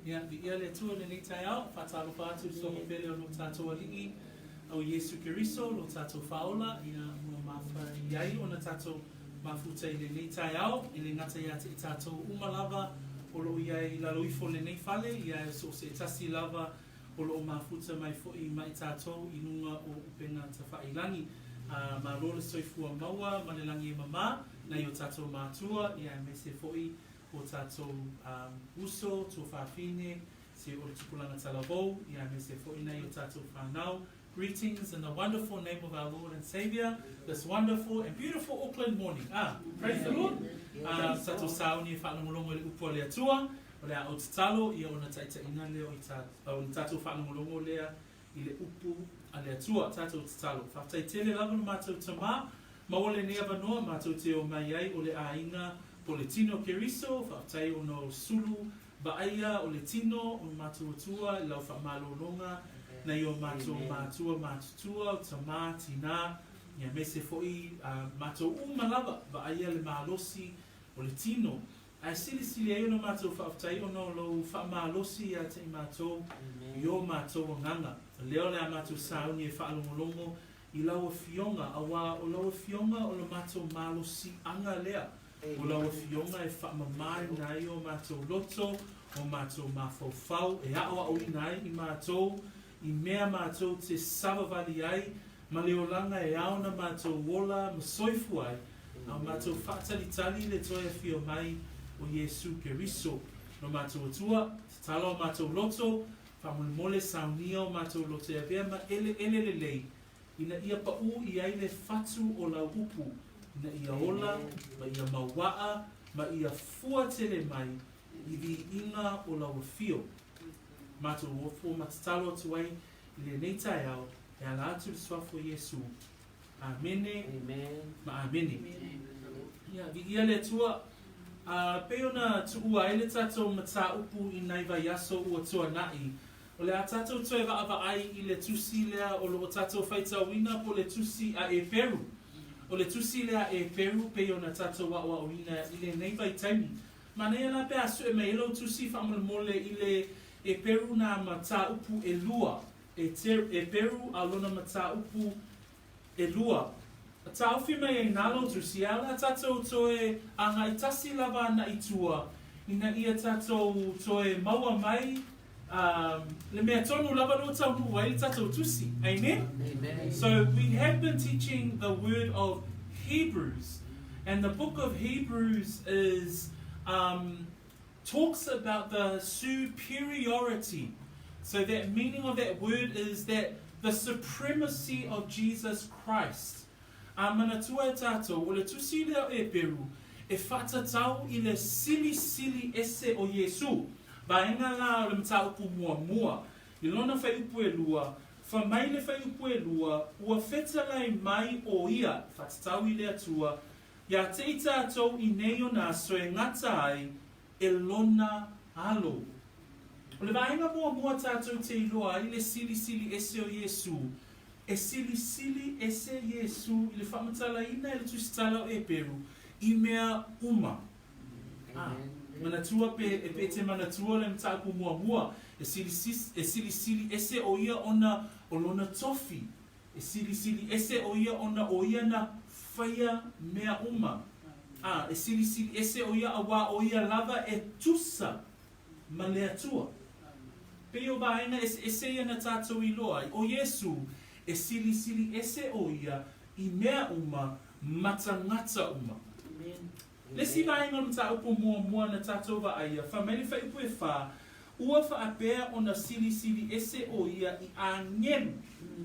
Ia, viia le Atua i lenei taeao, faatalofa atu i le Suafa Pele o lo tatou Alii o Iesu Keriso, lo tatou Faaola, ia, ua mafai ai ona tatou mafuta i lenei taeao, e le gata ia te i tatou uma lava o lo o i ai i lalo ifo o lenei fale, ia ae so o se tasi lava o lo o mafuta mai foi ma i tatou i luga o upega tafailagi. A, malo le soifua maua ma le lagi e mamā nai o tatou matua, ia aemaise foi o tatou uso, tuafafine, se o le tupulaga talavou, ia aemaise foi nai o tatou fanau. Greetings in the wonderful name of our Lord and Saviour this wonderful and beautiful Auckland morning. Ah, praise the Lord. Ah, tatou sauni e faalogologo i le upu a le Atua, o le a ou tatalo ia ona taitaiga lea o i ta, ona tatou faalogologo lea i le upu a le Atua. Tatou tatalo. Faafetai tele lava lo matou Tamā, maua lenei avanoa matou te o mai ai o le aiga po o le tino Keriso, faafetai ona o sulu vaaia o le tino o lo matou Atua i lau faamalologa nai o matou matua matutua, o tamā, tinā, ia aemaise foi matou uma lava vaaia le malosi o le tino. Ae silisili ai ona matou faafetai ona o lou faamalosi ia te i matou i o matou agaga. O lea o le a matou sauni e faalogologo i lau Afioga, auā o lau Afioga o le matou malosiaga lea. O lau Afioga e faamamaina ai o matou loto, o matou mafaufau, e aoaoina ai i matou i mea matou te savavali ai ma le olaga e ao ona matou ola ma soifua ai, a o matou faatalitali i le toe afio mai o Iesu Keriso, lo matou Atua, tatalo o matou loto, faamolemole saunia o matou loto e avea ma eleele lelei, ina ia paʻū i ai le fatu o lau upu, ina ia ola, ma ia mauaa, ma ia fua tele mai i viiga o lau afio. Matou ofo ma tatalo atu ai i lenei taeao, e ala atu i le Suafa o Iesu. Amene ma amene. Ia, viia le Atua. A, pei ona tuua ai le tatou mataupu i nai vaiaso ua tuanai, o le a tatou toe vaavaai i le tusi lea o lo o tatou faitauina po o le tusi a Eperu. O le tusi lea a Eperu pei ona tatou aoaoina i lenei vaitaimi. Manaia la pe a sue mai ai lau tusi faamolemole i le Eperu nā mataupu ʻelua. Eperu a lona mataupu ʻelua. Taofi mai ai nā lau tusi, a o le a tatou toe agai tasi lava anaʻi tua ina ia tatou toe maua mai le mea tonu lava lea ua taunuu ai le tatou tusi. Amen? Amen. So we have been teaching the word of Hebrews. And the book of Hebrews is um, talks about the superiority. So that meaning of that word is that the supremacy of Jesus Christ. A manatua e tātou, o le tusi lea o Eperu, e whaatatau i le silisili ese o Iesu. Vaega la o le mataupu muamua, i lona whaiupu ʻelua, Fai mai le fuaiupu ʻelua, ua fetalai mai ʻo ia, whaatatau i le Atua, Iā te i tātou i nei ona aso e gata ai e lona alo. O le vaega muamua tātou te iloa ai le silisili ese o Iesū, e silisili ese Iesū i le faamatalaina e le Tusitala o Eperu i mea uma. A, manatua pe e pe te manatua le mataupu muamua, e e silisili ese ʻo ia ona o lona tofi. E silisili ese ʻo ia ona ʻo ia na faia mea uma, a e silisili ese ʻo ia auā ʻo ia lava e tusa ma le Atua. Pei o vaega eseese ia na tātou iloa ai, ʻo Iesū, e silisili ese ʻo ia i mea uma ma tagata uma. Le isi vaega o le mataupu muamua na tātou vaaia, fai mai le fuaiupu ʻehā, Ua faapea ona silisili ese ʻo ia i ʻāgelu,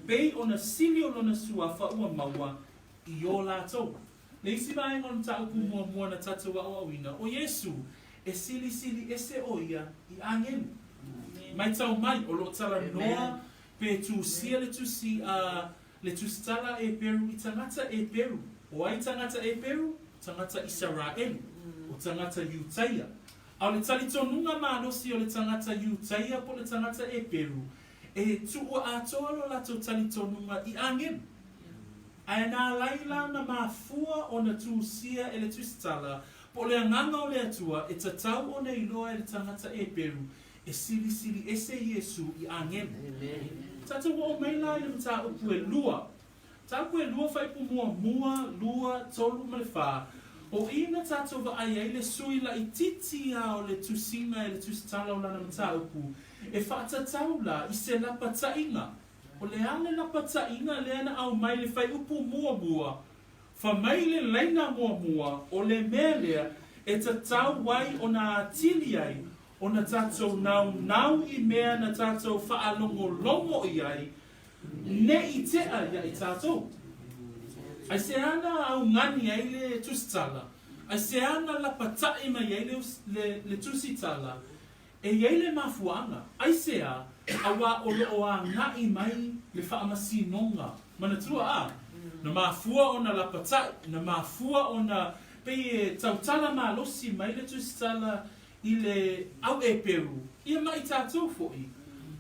pei ona sili o lona suafa ua maua i o lātou. Le isi vaega o le mataupu muamua na tātou aʻoaʻoina, ʻo Iesū, e silisili ese ʻo ia i ʻāgelu. Maitau mai, o lo o talanoa pe tusia le tusi a Le tusitala Eperu i tagata Eperu. O ai tagata Eperu? O tagata Isaraelu. O tagata Iutaia. A o le talitonuga malosi o le tagata Iutaia po o le tagata Eperu, e tuua atoa lo latou talitonuga i agelu. Ae na laila na mafua ona tusia e le tusitala po o le agaga o le Atua e tatau ona iloa e le tagata Eperu. E silisili ese Iesū i āgelu. Tatou oo mai la i le mataupu e lua. Mataupu e lua fuaiupu muamua, lua, tolu ma le fā. O i na tatou vaai ai le sui laitiiti a o le tusiga e le tusitala o lana mataupu e faatatau la i se lapataiga. O le a le lapataiga lea na aumai i le fuaiupu muamua? Fai mai le laina muamua o le mea lea e tatau ai ona atili ai ona tatou naunau i mea na tatou faalogologo i ai, ne i tea iā i tatou. Aisea na augani ai le tusitala? Aisea na lapataʻi mai ai le, le, le tusitala? E i ai le mafuaaga, aisea, auā o lo o agaʻi mai le faamasinoga. Manatua, a, na mafua ona lapataʻi, na mafua ona pei e tautala malosi mai le tusitala i le auepeu, ia ma i tatou foʻi,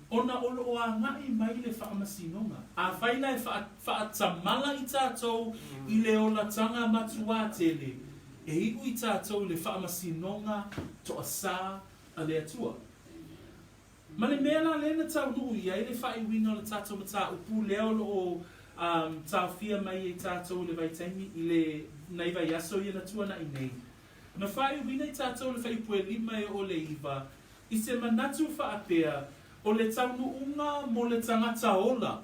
ona o lo o agaʻi mai le faamasinoga. Afai la e faatamala i tatou i le olataga matuā tele, e iʻu i tatou i le faamasinoga toasā a le Atua. Ma le mea la lea na taunuu i ai le faaiuina o le tatou mataupu lea o lo o taofia mai e tatou i le vaitaimi i le nai vaiaso ia na tuanaʻi nei. Na faaiuina i tatou le fuaiupu e lima e oo le iva i se manatu faapea o le taunuuga mo le tagata ola.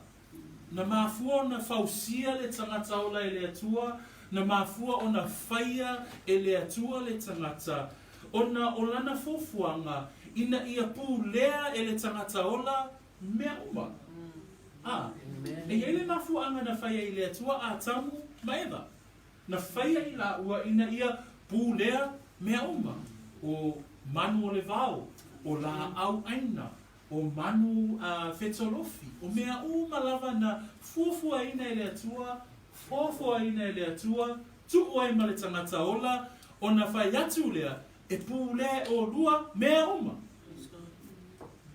Na mafua ona fausia le tagata ola e le Atua, na mafua ona faia e le Atua le tagata, ona o lana fuafuaga ina ia pulea e le tagata ola mea uma. A, e i ai le mafuaaga na fai ai e le Atua Atamu ma Eva. Na faia i laua ina ia pulea mea uma, o manu o le vao, o laau aina, o manu fetolofi, o mea uma lava na fuafuaina e le Atua, foafoaina e le Atua, tuu ai ma le tagata ola, ona fai atu lea, E pulea e olua mea uma.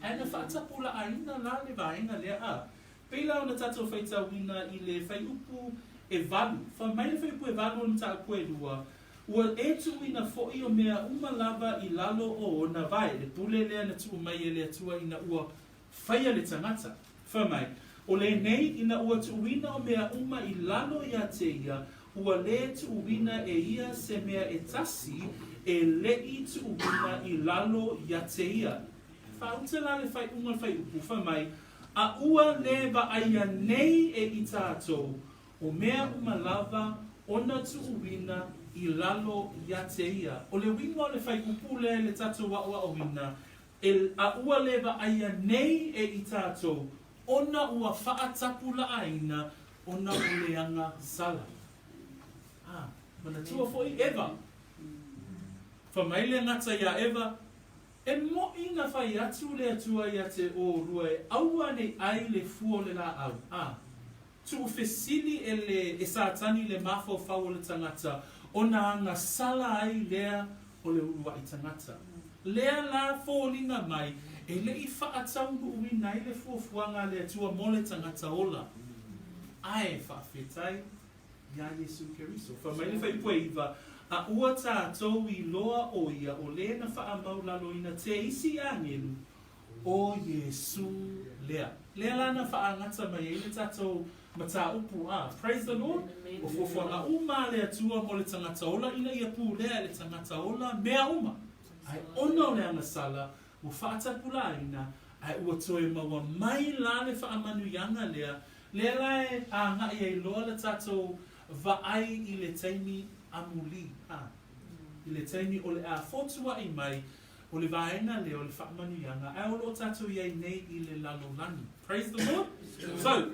Ae na faatapulaaina la le vaega lea, a pei la ona tatou faitauina i le fuaiupu e valu, fai mai le fuaiupu e valu o le mataupu e lua, Ua e tuuina foʻi o mea uma lava i lalo o ona vae, le pule lea na tuu mai e le Atua ina ua faia le tagata. Fai mai, o lenei, ina ua tuuina o mea uma i lalo iā te ia, ua lē tuuina e ia se mea e tasi e leʻi tuuina i lalo iā te ia. Faauta la le faaiuga o le fuaiupu, fai mai, A ua lē vaaia nei e i tatou o mea uma lava ona tuuina i lalo iā te ia. O le uiga o le fuaiupu lea i le tatou aʻoaʻoina, e, a ua lē vaaia nei e i tatou, ona ua faatapulaaina ona o le agasala. A, manatua foʻi Eva. Fai mai le gata iā Eva, E moʻi na fai atu le Atua iā te olua e aua nei ʻai le fua o le lāʻau. A, tuufesili e le e Satani le mafaufau o le tagata, ona agasala ai lea o le uluaʻi tagata. Lea la foliga mai, e leʻi faataunuuina ai le fuafuaga a le Atua mo le tagata ola. Ae faafetai iā Iesu Keriso. Fai mai le fuaiupu e iva, A ua tatou iloa ʻo ia o lē na faamaulaloina te isi agelu, ʻo Iesū lea. Lea la na faaagata mai ai le tatou mataupu, a, praise the Lord, o fuafuaga uma a le Atua mo le tagata ola ina ia pulea e le tagata ola mea uma. Ae ona o le agasala, ua faatapulaaina, ae ua toe maua mai la le faamanuiaga lea, lea la e agaʻi ai loa le tatou vaai i le taimi amulī, a, i le taimi o le a fotuaʻi mai o le vaega lea o le faamanuiaga ae o lo o tatou i ai nei i le lalolagi. Praise the Lord. So,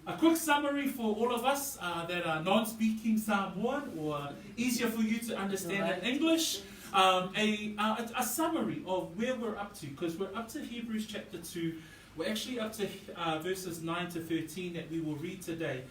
a quick summary for all of us that are non-speaking Samoan or easier for you to understand in English. A, a, a summary of where we're up to, because we're up to Hebrews chapter 2. We're actually up to verses 9 to 13 that we will read today.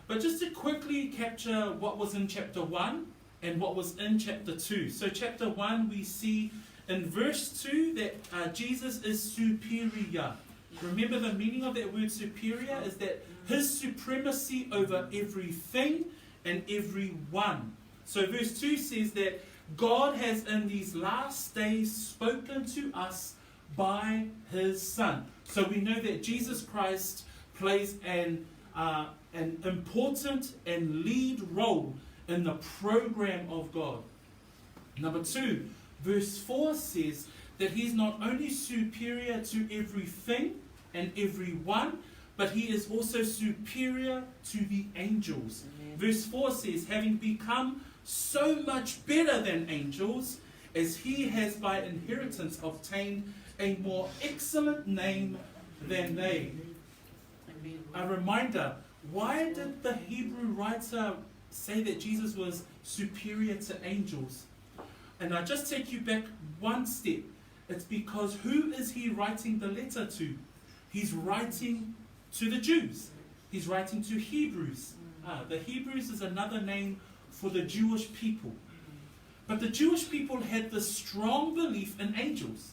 But just to quickly capture what was in chapter 1 and what was in chapter 2. So, chapter 1, we see in verse 2 that Jesus is superior. Remember, the meaning of that word superior is that his supremacy over everything and everyone. So, verse 2 says that God has in these last days spoken to us by his Son. So we know that Jesus Christ plays an, uh, an important and lead role in the program of God. Number two, verse 4 says that he's not only superior to everything and everyone, but he is also superior to the angels. Amen. Verse 4 says, having become so much better than angels, as he has by inheritance obtained a more excellent name than they. Amen. A reminder why did the Hebrew writer say that Jesus was superior to angels? And I just take you back one step. It's because who is he writing the letter to? He's writing to the Jews. He's writing to Hebrews. Ah, the Hebrews is another name for the Jewish people. But the Jewish people had this strong belief in angels.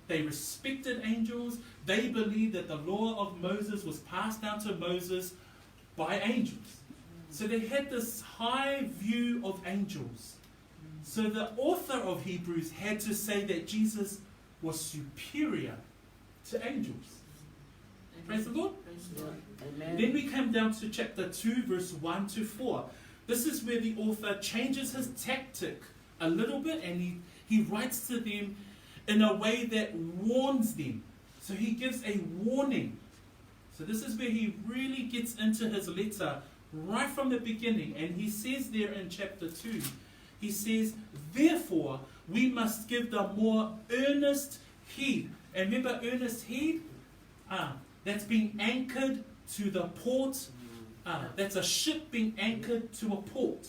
They respected angels. They believed that the law of Moses was passed down to Moses by angels. So they had this high view of angels. So the author of Hebrews had to say that Jesus was superior to angels. Praise the Lord. Praise the Lord. Amen. Then we come down to chapter 2, verse 1 to 4. This is where the author changes his tactic a little bit and he, he writes to them in a way that warns them. So he gives a warning. So this is where he really gets into his letter right from the beginning. And he says there in chapter 2, he says, Therefore, we must give the more earnest heed. And remember, earnest heed? Ah, that's being anchored to the port. Ah, that's a ship being anchored to a port.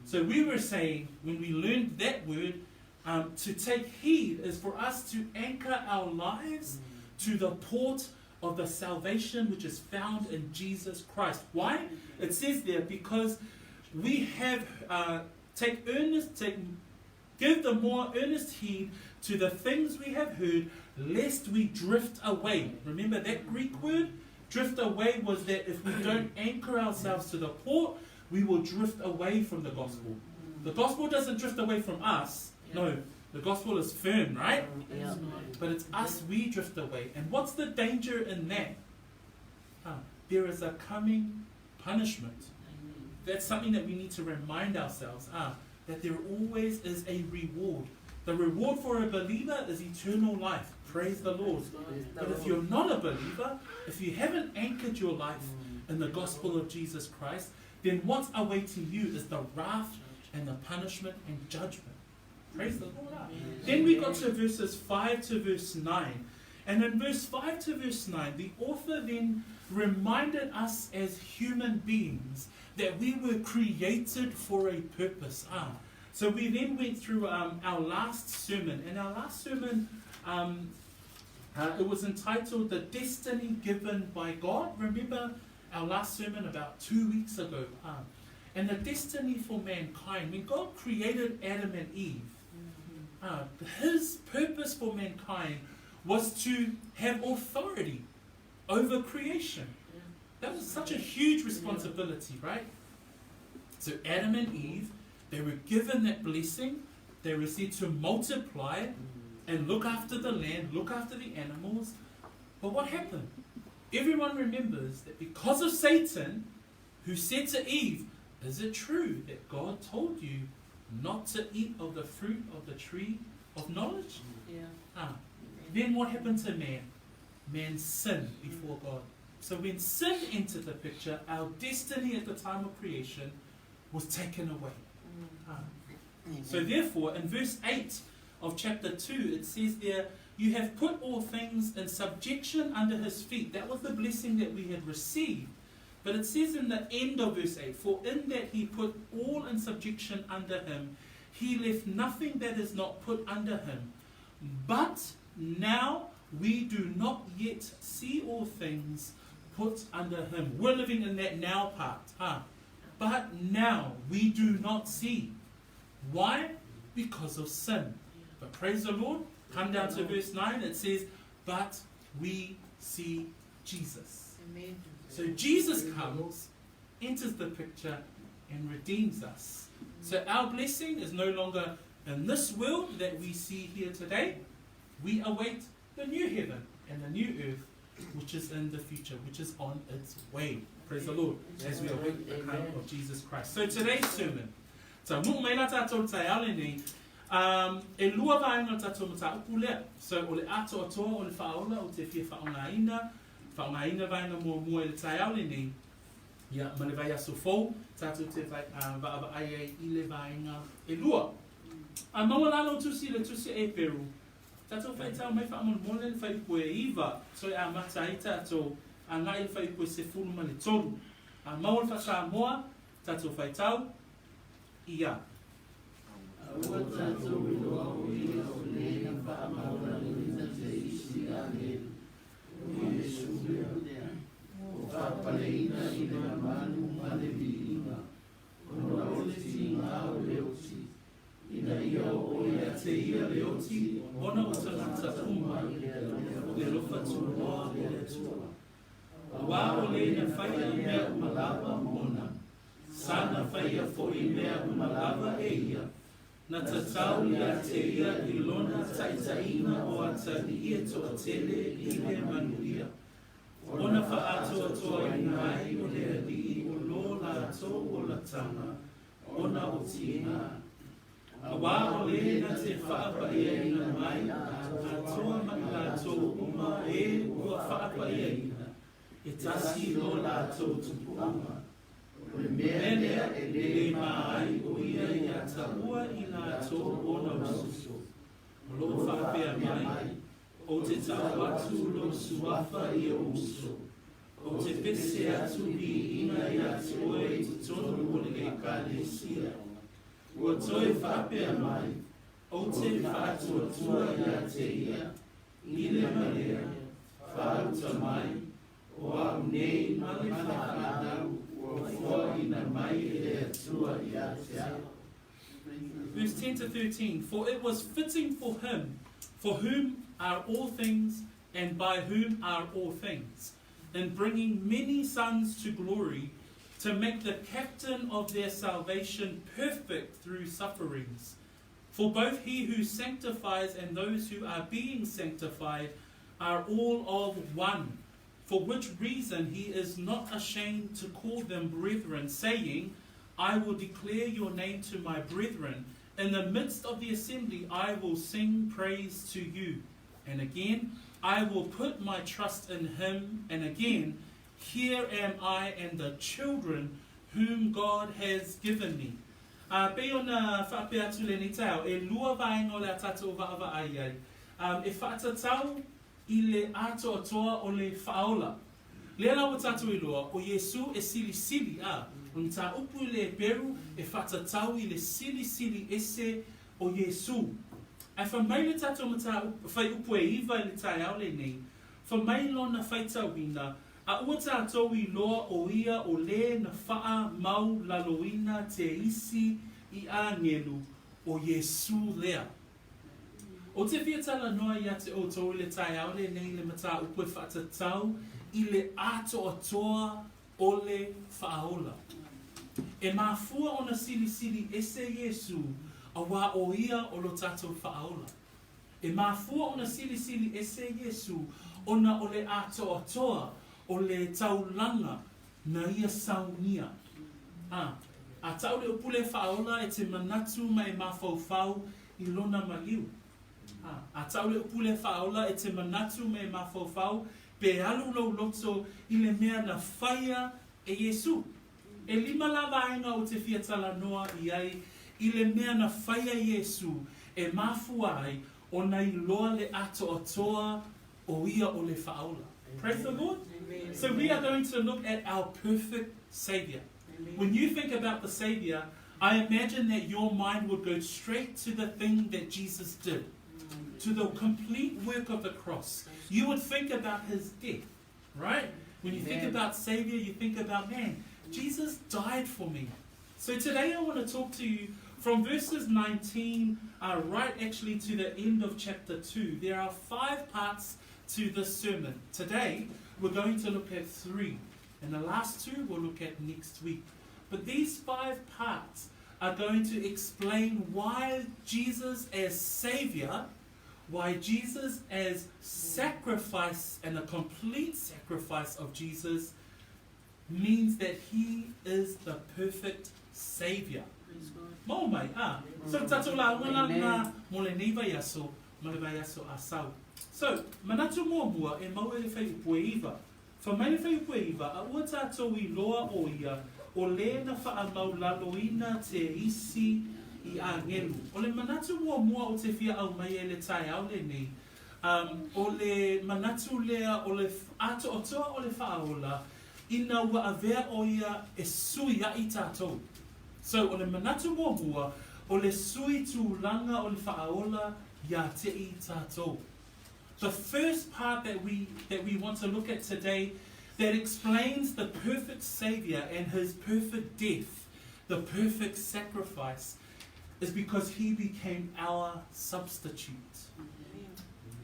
So we were saying, when we learned that word, um, to take heed is for us to anchor our lives to the port of the salvation which is found in Jesus Christ. Why? It says there, because we have, uh, take earnest, take, give the more earnest heed to the things we have heard, lest we drift away. Remember that Greek word? Drift away was that if we don't anchor ourselves to the port, we will drift away from the gospel. The gospel doesn't drift away from us. No, the gospel is firm, right? Yeah. But it's us, we drift away. And what's the danger in that? Ah, there is a coming punishment. That's something that we need to remind ourselves ah, that there always is a reward. The reward for a believer is eternal life. Praise the Lord. But if you're not a believer, if you haven't anchored your life in the gospel of Jesus Christ, then what's awaiting you is the wrath and the punishment and judgment. Praise the Lord. Then we got to verses 5 to verse 9. And in verse 5 to verse 9, the author then reminded us as human beings that we were created for a purpose. Ah, so we then went through um, our last sermon. And our last sermon, um, uh, it was entitled The Destiny Given by God. Remember our last sermon about two weeks ago. Ah, and the destiny for mankind. When God created Adam and Eve, uh, his purpose for mankind was to have authority over creation. That was such a huge responsibility, right? So Adam and Eve, they were given that blessing. They were said to multiply and look after the land, look after the animals. But what happened? Everyone remembers that because of Satan, who said to Eve, Is it true that God told you not to eat of the fruit of the tree of knowledge? Yeah. Ah. Then what happened to man? Man sinned before God. So when sin entered the picture, our destiny at the time of creation was taken away. Mm. Ah. So therefore, in verse 8 of chapter 2, it says there, You have put all things in subjection under his feet. That was the blessing that we had received. But it says in the end of verse 8, For in that he put all in subjection under him, he left nothing that is not put under him. But now we do not yet see all things put under him. We're living in that now part. Huh? But now we do not see. Why? Because of sin. But praise the Lord. Come down to verse 9. It says, But we see Jesus. Amen. So Jesus comes, enters the picture, and redeems us. So our blessing is no longer in this world that we see here today. We await the new heaven and the new earth, which is in the future, which is on its way. Praise the Lord, as we await the coming of Jesus Christ. So today's sermon, taunuu mai la tātou i le taeao lenei, um, e lua vaega o le tātou mataupu lea. So o le atoatoa o le faaola ou te fia faaaogaina, faaaogaina vaega muamua i le taeao lenei, ia, ma le vaiaso fou, tātou te vai, uh, vaavaai ai i le vaega e lua. A maua la lou tusi i le tusi a Eperu, Tatou faitau mai faamolemole le fuaiupu e iva, toe amata ai tatou agai i le fuaiupu e 13. A maua le faa-Samoa, tatou faitau, ia. Aua tatou iloa o ia o le na faamaualaloina te isi agelu, o Iesu lea, ua faapaleina i le mamalu ma le viiga, ona o le tiga o le oti, Ina ia oo ia te ia le oti ona o tagata uma le alofa tunoa o le Atua. Auā o le na faia mea uma lava mona, sa na faia foi mea uma lava e ia, na tatau ia te ia i lona taitaiga o atalii e toatele i le manuia, ona faaatoatoaina ai o le Alii o lo latou olataga ona o tiga. Auā o le na te faapaiaina mai atoa ma i latou uma e ua faapaiaina, e tasi lo latou tupuaga. O le mea lea e le ma ai o ia ia taua i latou ona uso. O lo o faapea mai, Ou te tau atu lou suafa i ou uso. Ou te pese atu viiga ia te oe i totonu o le Ekalesia. Ua toe faapea mai, Ou te faatuatua ia te ia, i le ma lea, faauta mai, o au nei ma le fanau ua foaina mai e le Atua ia te au. Verse 10 to 13, For it was fitting for him, for whom are all things, and by whom are all things, in bringing many sons to glory, to make the captain of their salvation perfect through sufferings. For both he who sanctifies and those who are being sanctified are all of one, for which reason he is not ashamed to call them brethren, saying, I will declare your name to my brethren. In the midst of the assembly I will sing praise to you. And again, I will put my trust in him. And again, here am I and the children whom God has given me. Ā, pei ona faapea atu lenei taeao, e lua vaega o le a tātou vaavaai ai, ā, e faatatau i le atoatoa o le faaola. Lea la ua tātou iloa, o Iesū e silisili, ā, o le mataupu i le Heperu e faatatau i le silisili ese o Iesū. Ae fai mai le tātou mataupu, whaiupu e iva i le taeao lenei, fai mai lona faitauina, a ua tātou iloa o ia o le na faamaualaloina te isi i agelu o Iesū lea. Ou te fia talanoa ia te outou i le taeao lenei i le mataupu e faatatau i le atoatoa o le faaola. E mafua ona silisili ese Iesū auā o ia o lo tātou faaola. E mafua ona silisili ese Iesū ona o le atoatoa o le taulaga na ia saunia. A, a tau le upu le faaola e te manatu ma e mafaufau i lona maliu. A, a tau le upu le faaola e te manatu ma e mafaufau pe alu lou loto i le mea na faia e Iesū. E lima la vaega ou te fia talanoa i ai i le mea na faia Iesū e mafua ai ona iloa le atoatoa o ia o le faaola. Praise the Lord. So we are going to look at our perfect Savior. When you think about the Savior, I imagine that your mind would go straight to the thing that Jesus did, to the complete work of the cross. You would think about his death, right? When you think about Savior, you think about, man, Jesus died for me. So today I want to talk to you from verses 19 uh, right actually to the end of chapter 2. There are five parts to this sermon. Today we're going to look at three, and the last two we'll look at next week. But these five parts are going to explain why Jesus as Savior Why Jesus as sacrifice and the complete sacrifice of Jesus means that he is the perfect Saviour. Maua mai, ā. So tātou lāua la nā mō lenei vaiaso ma le vaiaso a sau. So, manatu muamua e mau e le whaiupu e iva. Fa mai le whaiupu e iva, a ua tātou i loa o ia, o le na whaamaulaloina te isi i āngelu. O le manatu muamua o te fia au mai e le taeao lenei, um, o le manatu lea o le atoatoa o le whaaola, ina ua avea o ia e sui a'i tātou. So, o le manatu muamua, o le sui tūlanga o le whaaola ia te i tātou. The first part that we, that we want to look at today that explains the perfect Savior and his perfect death, the perfect sacrifice, is because he became our substitute.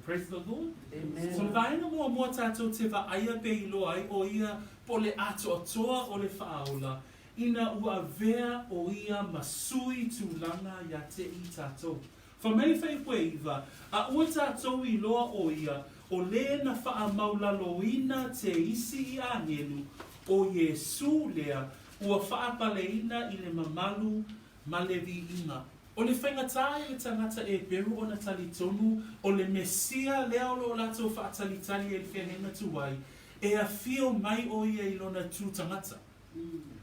Praise the Lord. Amen. So le vaega muamua tātou te vaaia pe i loa ai o ia po le atoatoa o le whaaola ina ua avea o ia ma sui tūlanga ia te i tātou. Fai mai le fuaiupu e iva, A ua tātou i loa o ia, o lē na faamaulaloina te isi i āngelu, o Iesū lea, ua faapaleina i le mamalu ma le viiga. O le faigata i le tagata Eperu ona talitonu o le Mesia lea o lo o latou faatalitali ai le feagaiga tuai, e afio mai o ia i lona tū tagata.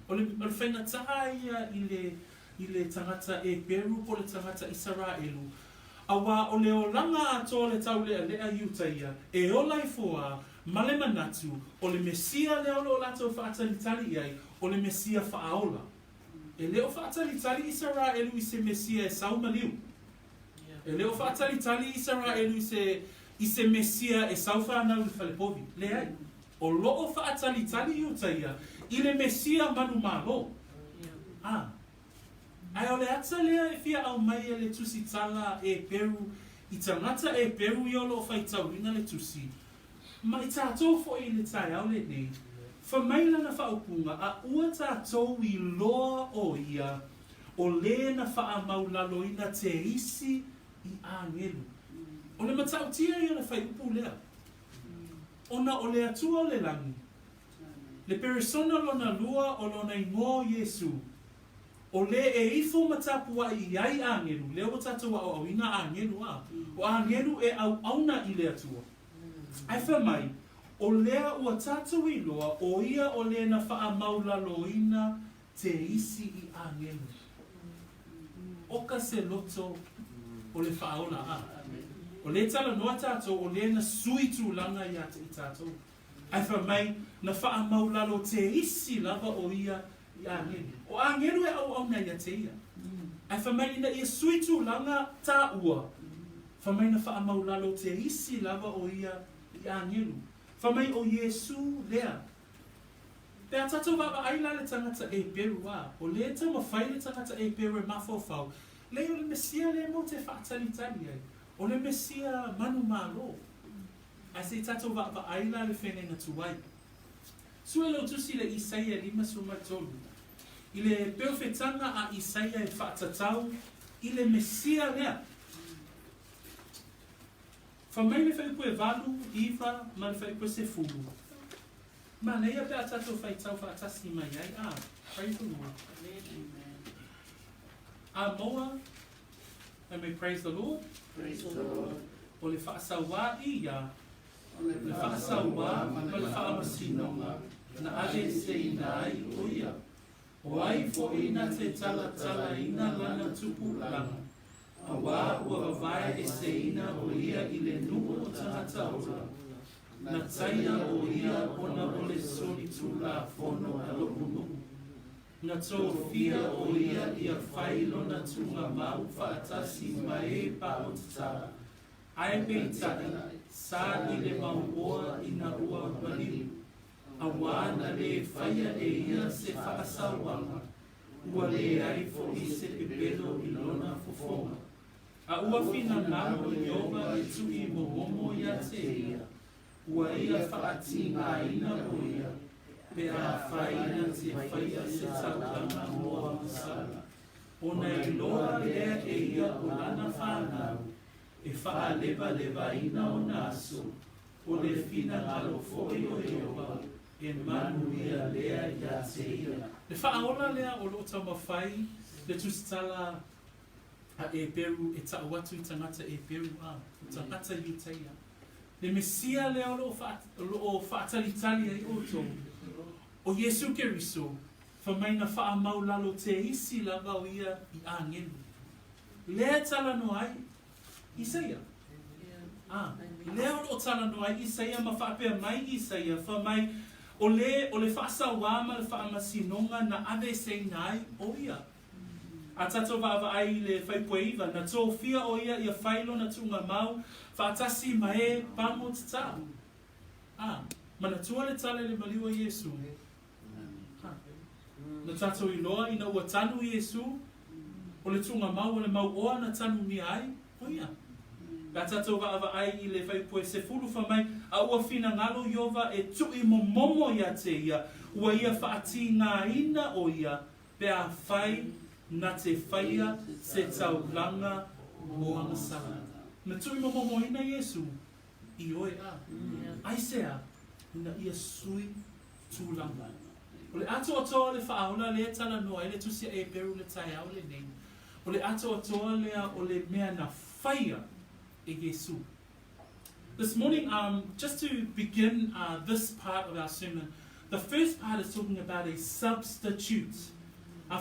O le, o le faigata ia i le, i le tagata Eperu po o le tagata Isaraelu, auā o le olaga atoa o le taulealea Iutaia e ola ifo a ma le manatu o le Mesia lea o lo o latou faatalitali i ai, o le Mesia faaola. E le o faatalitali Isaraelu i se Mesia e sau maliu. E le o faatalitali Isaraelu i se, i se Mesia e sau fanau i le falepovi. Leai. O lo o faatalitali Iutaia i le Mesia manumalo. A. Ae o le ata lea e fia aumai e le tusi tala a Eperu i tagata Eperu ia o lo o faitauina le tusi, ma i tatou foi i le taeao lenei, fa mai lana faaupuga, a ua tatou iloa o ia o le na faamaulaloina te isi i agelu. O le matautia ia o le faiupu lea. Ona o le Atua o le lagi, le peresona lona lua o lona igoa o Iesū, o le e ifo ma tapuaʻi i ai agelu, lea ua tatou aʻoaʻoina agelu, a, o agelu e ʻauʻauna i le Atua. Ae fai mai, o lea ua tatou iloa o ia o le na faamaulaloina te isi i agelu. Oka se loto o le faaola a. O lea talanoa tatou o lea na sui tulaga ia te i tatou. Ae fai mai, na faamaulalo te isi lava o ia i agelu. O agelu e auauna ia te ia. Ae fai mai ina ia sui tulaga taua, fai mai na faamaulalo te isi lava o ia i agelu. Fai mai o Iesu lea. Pe a tatou vaavaai la le tagata Eperu, a, o lea e taumafai le tagata Eperu e mafaufau, leai o le Mesia lea matou te faatalitali ai, o le Mesia manumalo. Ae se i tatou vaavaai la le feagaiga tuai. Sue lou tusi i le Isaia 53, i le perofetaga a Isaia e faatatau i le Mesia lea. Fai mai le fuaiupu e valu, iva ma le fuaiupu e sefulu. Manaia pe a tatou faitau faatasi mai ai, a, praise the Lord. A maua, and we praise the Lord. Praise the Lord. O le faasauā i ia, le faasauā ma le faamasinoga na aveeseina ai o ia. O ai foʻi na te talatalaina lana tupulaga, auā ua vavae eseina o ia i le nuu o tagata ola, na taia o ia ona o le solitulafono a loʻu nuu. Na tofia o ia ia fai lona tuugamau faatasi ma e paotatala, ae peitai, sa i le mauoa ina ua maliu. Auā na lē faia e ia se faasauaga, ua leai foʻi se pepelo i lona fofoga. A ua finagalo Ieova e tuʻi momomo iā te ia, ua ia faatigāina o ia, pe afai na te faia se taulaga mo Abusala, ona iloa lea e ia o lana fanau. E faalevalevaina ona aso, o le finagalo foi o Ieova e manuia lea ia te ia. Le faaola lea o loo taumafai le tusitala a Eperu e tau atu i tagata Eperu a, o tagata Iutaia. Le Mesia lea o loo faatalitali ai outou, o Iesu Keriso, fai mai na faamaulalo te isi lava o ia i agelu. Lea e talanoa ai Isaia. A, lea o loo talanoa ai Isaia ma faapea mai Isaia, fai mai, o le, o le faasauā ma le faamasinoga na aveeseina ai o ia. A tatou vaavaai i le Fuaiupu 9, na tofia o ia ia fai lona tuugamau faatasi ma e pago tatā. A, manatua le tala i le maliu o Iesu. A, na tatou iloa ina ua tanu Iesu, o le tuugamau o le mau oa na tanumia ai, o ia. Pe a tatou vaavaai i le Fuaiupu 10 fai mai, A ua finagalo Ieova e tui momomo ia te ia, ua ia faatigāina o ia, pe afai na te faia se taulaga o agasala. Na tui momomoina Iesu i oe a. Aisea? Ina ia sui tulaga. O le atoatoa o le faaola lea e talanoa ai le Tusi a Eperu i le taeao lenei, o le atoatoa lea o le mea na faia e Iesu. This morning, just to begin this part of our sermon, the first part is talking about a substitute.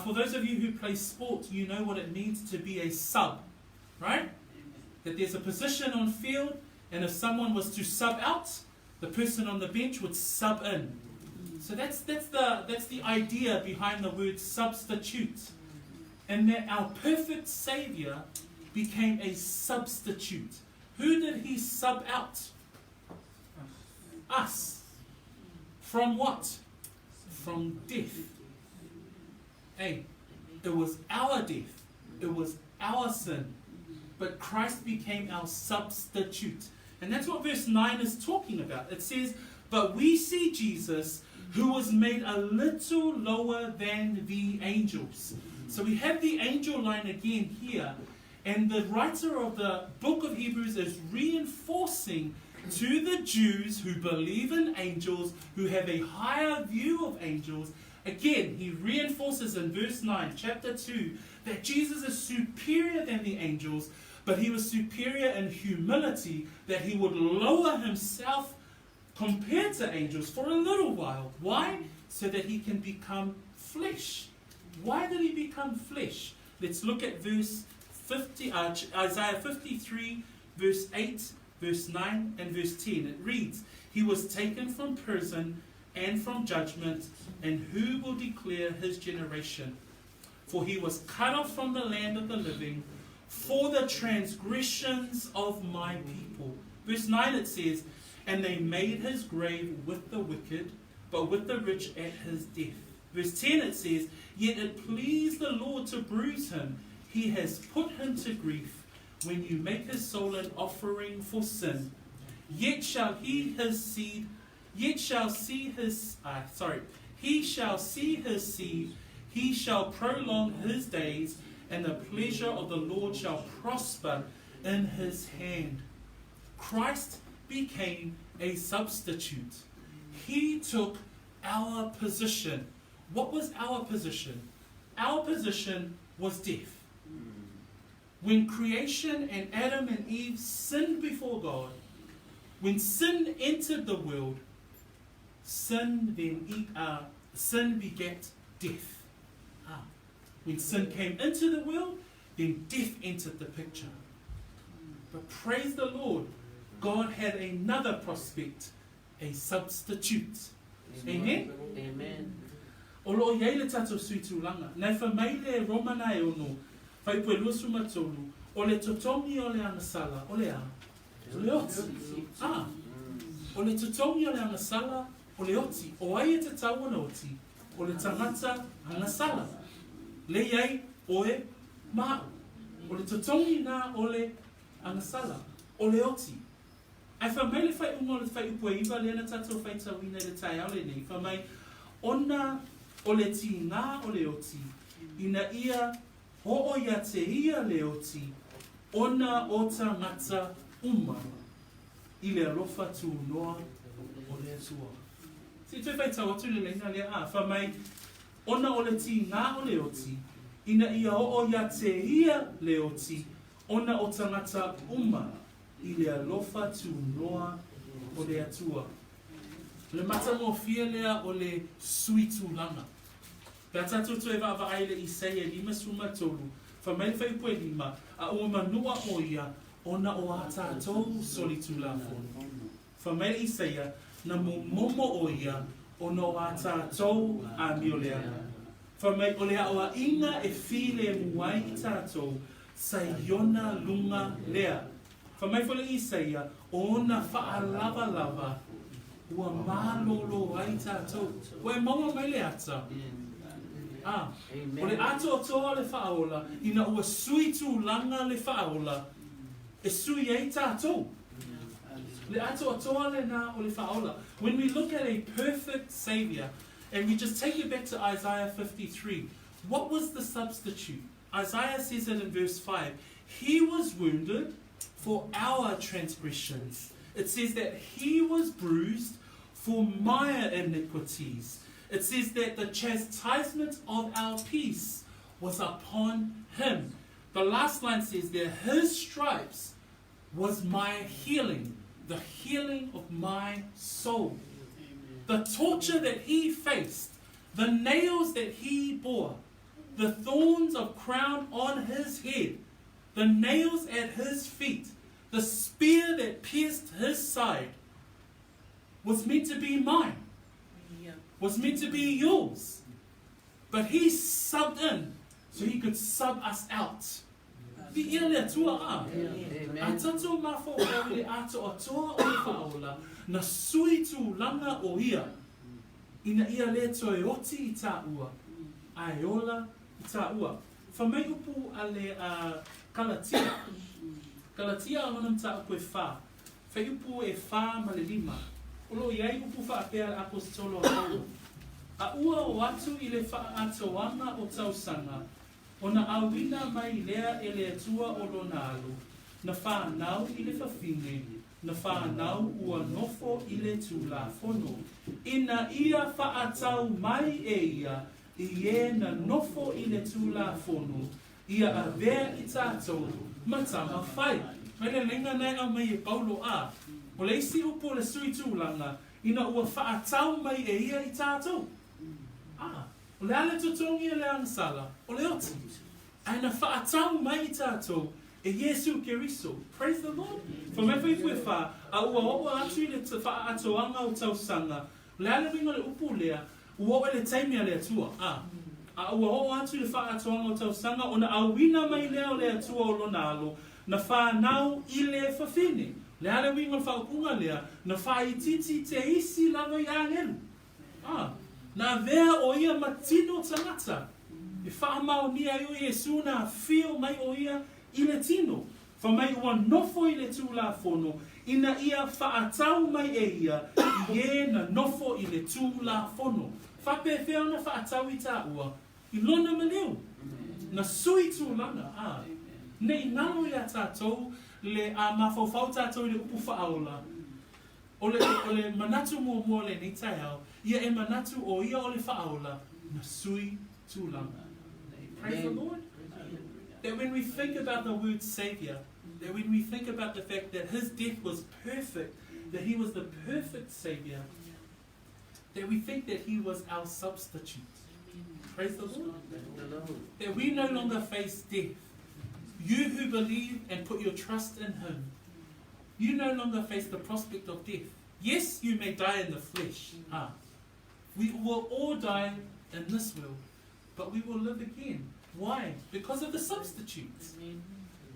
For those of you who play sport, you know what it means to be a sub, right? That there's a position on field, and if someone was to sub out, the person on the bench would sub in. So that's, that's, the, that's the idea behind the word substitute. And that our perfect Savior became a substitute. Who did he sub out? Us. From what? From death. Hey, it was our death. It was our sin. But Christ became our substitute. And that's what verse 9 is talking about. It says, But we see Jesus, who was made a little lower than the angels. So we have the angel line again here. And the writer of the book of Hebrews is reinforcing to the Jews who believe in angels, who have a higher view of angels. Again, he reinforces in verse 9, chapter 2, that Jesus is superior than the angels, but he was superior in humility, that he would lower himself compared to angels for a little while. Why? So that he can become flesh. Why did he become flesh? Let's look at verse 50, Isaiah 53, verse 8, verse 9, and verse 10. It reads, He was taken from prison and from judgment, and who will declare his generation? For he was cut off from the land of the living for the transgressions of my people. Verse 9 it says, And they made his grave with the wicked, but with the rich at his death. Verse 10 it says, Yet it pleased the Lord to bruise him. He has put him to grief when you make his soul an offering for sin. Yet shall he his seed, yet shall see his, sorry, he shall see his seed, he shall prolong his days, and the pleasure of the Lord shall prosper in his hand. Christ became a substitute. He took our position. What was our position? Our position was death. When creation and Adam and Eve sinned before God, when sin entered the world, sin then sin begat death. When sin came into the world, then death entered the picture. But praise the Lord, God had another prospect, a substitute. Amen? Amen. O loo i ai le tatou sui tulaga. Na e fai mai le Romana e ono, fuaiupu e 23, o le totogi o le agasala, o le a? O le oti. A, o le totogi o le agasala, o le oti. O ai e tatau ona oti? O le tagata agasala. Le i ai oe ma a'u. O le totogi na o le agasala, o le oti. Ae fai mai le faaiuga o le fuaiupu e 9 lea na tatou faitauina i le taeao lenei, fai mai, Ona o le tigā o le oti, ina ia oo ia te ia le oti, Ona o tagata uma i le alofa tunoa o le Atua. Se i toe faitau atu le laina lea, a, fai mai, Ona o le tigā o le oti, ina ia oo ia te ia le oti, ona o tagata uma i le alofa tunoa o le Atua. O le matagofie lea o le sui tulaga. Pe a tatou toe vaavaai i le Isaia 53, fai mai le fuaiupu e 5, A ua manua ʻo ia ona o a tatou solitulafono. Fai mai le Isaia, Na momomo ʻo ia ona o a tatou amioleaga. Fai mai, o le aʻoaʻiga e filemu ai i tatou, sa i ona luga lea. Fai mai foi le Isaia, o ona faalavalava ua malōlō ai tatou. Ua e maua mai le ata? A, o le atoatoa o le faaola, ina ua sui tulaga le faaola, e sui ai tatou. Le atoatoa lena o le faaola. When we look at a perfect Saviour, and we just take it back to Isaiah 53, what was the substitute? Isaiah says it in verse 5. He was wounded for our transgressions. It says that he was bruised for my iniquities. It says that the chastisement of our peace was upon him. The last line says there, his stripes was my healing, the healing of my soul. The torture that he faced, the nails that he bore, the thorns of crown on his head, the nails at his feet, the spear that pierced his side, was meant to be mine, was meant to be yours. But he subbed in so he could sub us out. Viia le Atua, a. A tatou mafaufau i le atoatoa o le faaola, na sui tulaga o ia, ina ia le toe oti i tāua, a e ola i tāua. Fai mai upu a le a Kalatia, Kalatia a lona mataupu e fa, fai upu e fa ma le lima, o lo o i ai upu faapea a le Aposetolo a Paulo, A ua o atu i le faaatoaga o tausaga, Ona auina mai lea e le Atua o lona alo, na fanau i le fafine, na fanau ua nofo i le Tulafono, ina ia faatau mai e ia i e na nofo i le Tulafono, ia avea i tatou ma tama fai. Mai le laina na e aumai e Paulo a, o le isi upu o le sui tulaga, ina ua faatau mai e ia i tatou. A, O le a le totogi e le agasala? O le oti. Ae na faatau mai i tatou e Iesu Keriso. Praise the Lord. Fai mai fuaiupu e fa, a ua oo atu i le faaatoaga o tausaga. O le a le uiga o le upu lea? Ua oo i le taimi a le Atua. A, a ua oo atu i le faaatoaga o tausaga ona auina mai lea o le Atua o lona alo, na fanau i le fafine. O le a le uiga o le faaupuga lea? Na faaitiiti te isi lava i agelu. Ā, na avea ʻo ia ma tino tagata e faamaonia ai ʻo Iesū na afio mai ʻo ia i le tino, fai mai ua nofo i le Tulafono, ina ia faatau mai e ia i ē na nofo i le Tulafono. Faapefea ona faatau i tāua i lona maliu? Na sui tulaga, ā, ne i ngalo iā tātou le a mafaufau tātou i le upu faaola, O le, o le manatu muamua o lenei taeao, ia e manatu o ia o le faaola na sui tulaga. Praise the Lord. That when we think about the word Savior, that when we think about the fact that his death was perfect, that he was the perfect Savior, that we think that he was our substitute. Praise the Lord. That we no longer face death. You who believe and put your trust in him, you no longer face the prospect of death. Yes, you may die in the flesh. Ah, we will all die in this world, but we will live again. Why? Because of the substitute. Amen.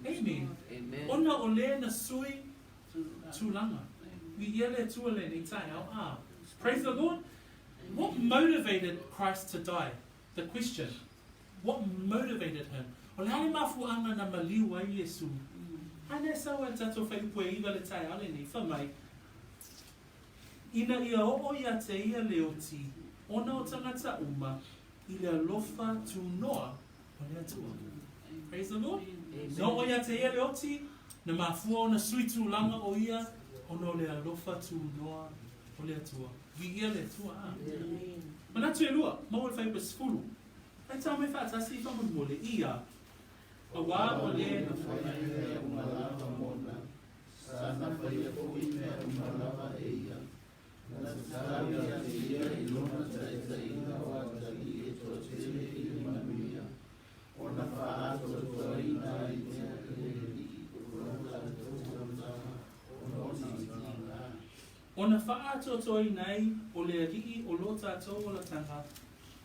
Amen. Amen. Ona o le na sui tulaga. Viia le Atua lenei taeao. Ah, praise the Lord. What motivated Christ to die? The question. What motivated him? O le a le mafuaaga na maliu ai Iesu? Ana e sau ai le tatou fuaiupu e iva le taeao lenei, fai mai, Ina ia oo ia te ia le oti, ona o tagata uma, i le alofa tunoa o le Atua. Praise the Lord. Na oo ia te ia le oti, na mafua ona sui tulaga o ia ona o le alofa tunoa o le Atua. Viia le Atua. A. Manatu e lua, maua le fuaiupu e 10. Faitau mai faatasi faamolemole, ia. Auā o le. Na faia mea uma lava mona, sa na faia foi mea uma lava e ia, na tatau ia te ia i lona taitaiga o atalii e toatele i le manuia, ona faaatoatoaina ai lea e le Alii o lo tatou olataga ona o tigaga. Ona faaatoatoaina ai o le Alii o lo tatou olataga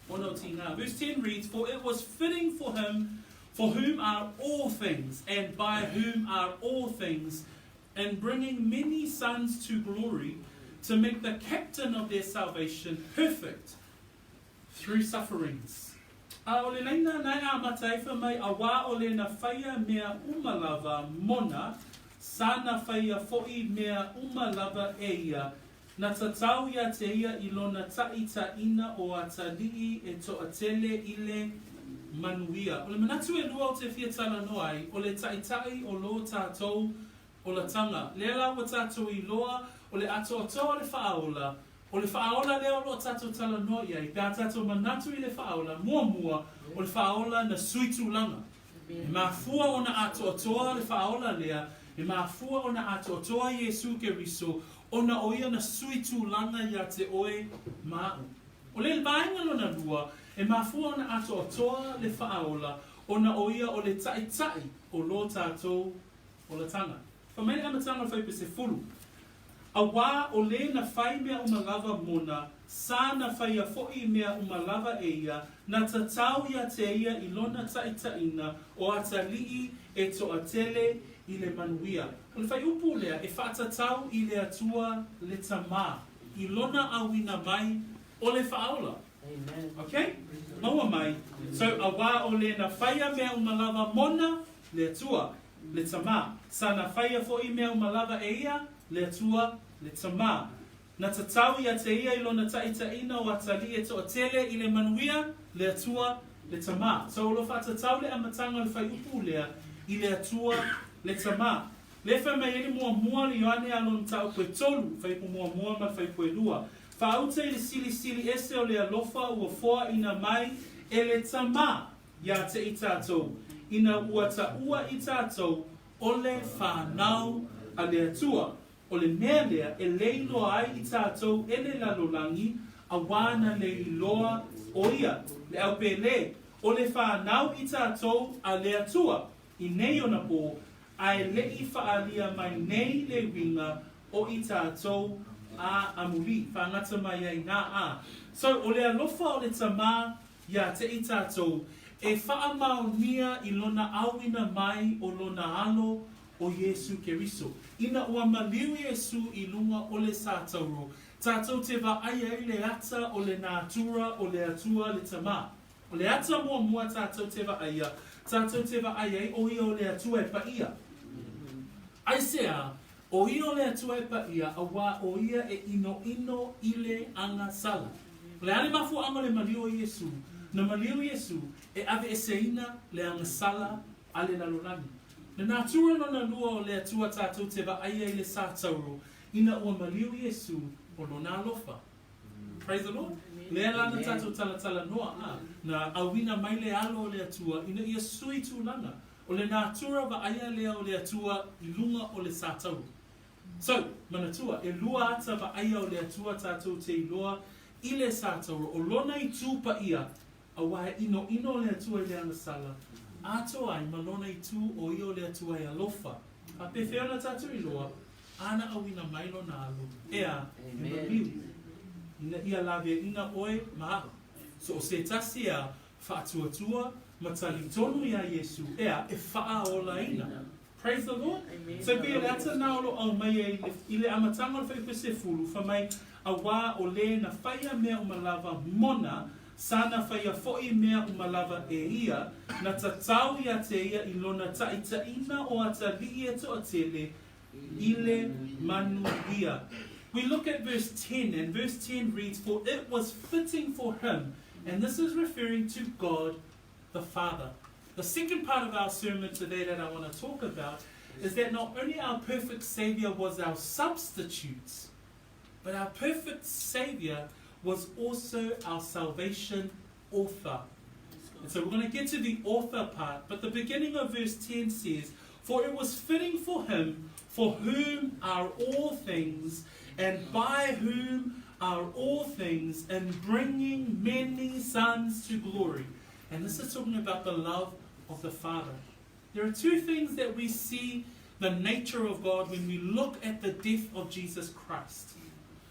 ona o tiga. Verse 10 reads, For it was fitting for him for whom are all things, and by whom are all things, in bringing many sons to glory, to make the captain of their salvation perfect through sufferings. A o le laina na e amata ai fai mai, Auā o le na faia mea uma lava mona, sa na faia foʻi mea uma lava e ia, na tatau ia te ia i lona taʻitaʻina o atalii e toatele i le manuia. O le manatu e lua ou te fia talanoa ai, o le taʻitaʻi o lo tatou olataga. Lea la ua tatou iloa, o le atoatoa o le faaola, o le faaola lea o lo o tatou talanoa i ai, pe a tatou manatu i le faaola, muamua, o le faaola na sui tulaga. E mafua ona atoatoa le faaola lea, e mafua ona atoatoa Iesu Keriso, ona o ia na sui tulaga ia te oe ma aʻu. O le vaega lona lua, e mafua ona atoatoa le faaola, ona o ia o le taʻitaʻi o lo tatou olataga. Fai mai le amataga o le fuaiupu 10, Auā o le na fai mea uma lava mona, sa na faia foʻi mea uma lava e ia, na tatau ia te ia i lona taʻitaʻina o atalii e toatele i le manuia. O le fuaiupu lea e faatatau i le Atua le Tama i lona auina mai o le Faaola. Ok? Maua mai. So, auā o le na faia mea uma lava mona, le Atua, le Tama. Sa na faia foʻi mea uma lava e ia, le Atua, le Tama. Na tatau ia te ia i lona taʻitaʻina o atalii e toatele i le manuia, le Atua, le Tama. So o lo o faatatau le amataga o le fuaiupu lea i le Atua, le Tama. Lea e fai mai ai le muamua le Ioane a lona mataupu e tolu, fuaiupu muamua ma le fuaiupu e lua. Faauta i le silisili ese o le alofa ua foaina mai e le Tama ia te i tatou, ina ua taua i tatou o le fanau a le Atua. O le mea lea e le iloa ai i tatou e le lalolagi, auā na le iloa o ia, le au pele, o le fanau i tatou a le Atua, i nei ona pō, a e le i faaalia mai nei le uiga o i tatou a amuli, faagata mai ai na a. So, o le alofa o le Tama ia te i tatou, e faamaonia i lona auina mai o lona Alo o Iesu Keriso. Ina ua maliu Iesu i luga o le satauro, tatou te vaai ai le ata o le natura o le Atua le Tama. O le ata muamua tatou te vaaia, tatou te vaai ai o ia o le Atua e paia. Aisea? O ia o le Atua e paia, auā o ia e inoino i le agasala. O le a le mafuaaga o le maliu o Iesu? Na maliu Iesu e aveeseina le agasala a le lalolagi. Le natura lona lua o le Atua tatou te vaaia i le satauro, ina ua maliu Iesu o lona alofa. Praise the Lord. Lea la na tatou talatalanoa a, na auina mai le alo o le Atua ina ia sui tulaga. O le natura vaaia lea o le Atua i luga o le satauro. So, manatua, e lua ata vaaia o le Atua tatou te iloa i le satauro, o lona itu paia, auā e inoino le Atua i le agasala, atoa ai ma lona itu o ia o le Atua e alofa. Faapefea ona tatou iloa, a na auina mai lona alo, ea, e maliu, ina ia laveaina oe ma aʻu. So o se tasi a faatuatua ma talitonu iā Iesu, ea, e faaolaina. Praise the Lord. So pei o le ata na o lo o aumai ai i le amataga o le fuaiupu e 10, fai mai, Auā o le na faia mea uma lava mona, sa na faia foʻi mea uma lava e ia, na tatau ia te ia i lona taʻitaʻina o atalii e toatele i le manuia. We look at verse 10, and verse 10 reads, For it was fitting for him, and this is referring to God the Father. The second part of our sermon today that I want to talk about is that not only our perfect Savior was our substitute, but our perfect Savior was also our salvation author. And so we're going to get to the author part, but the beginning of verse 10 says, For it was fitting for him, for whom are all things, and by whom are all things, in bringing many sons to glory. And this is talking about the love of the Father. There are two things that we see the nature of God when we look at the death of Jesus Christ.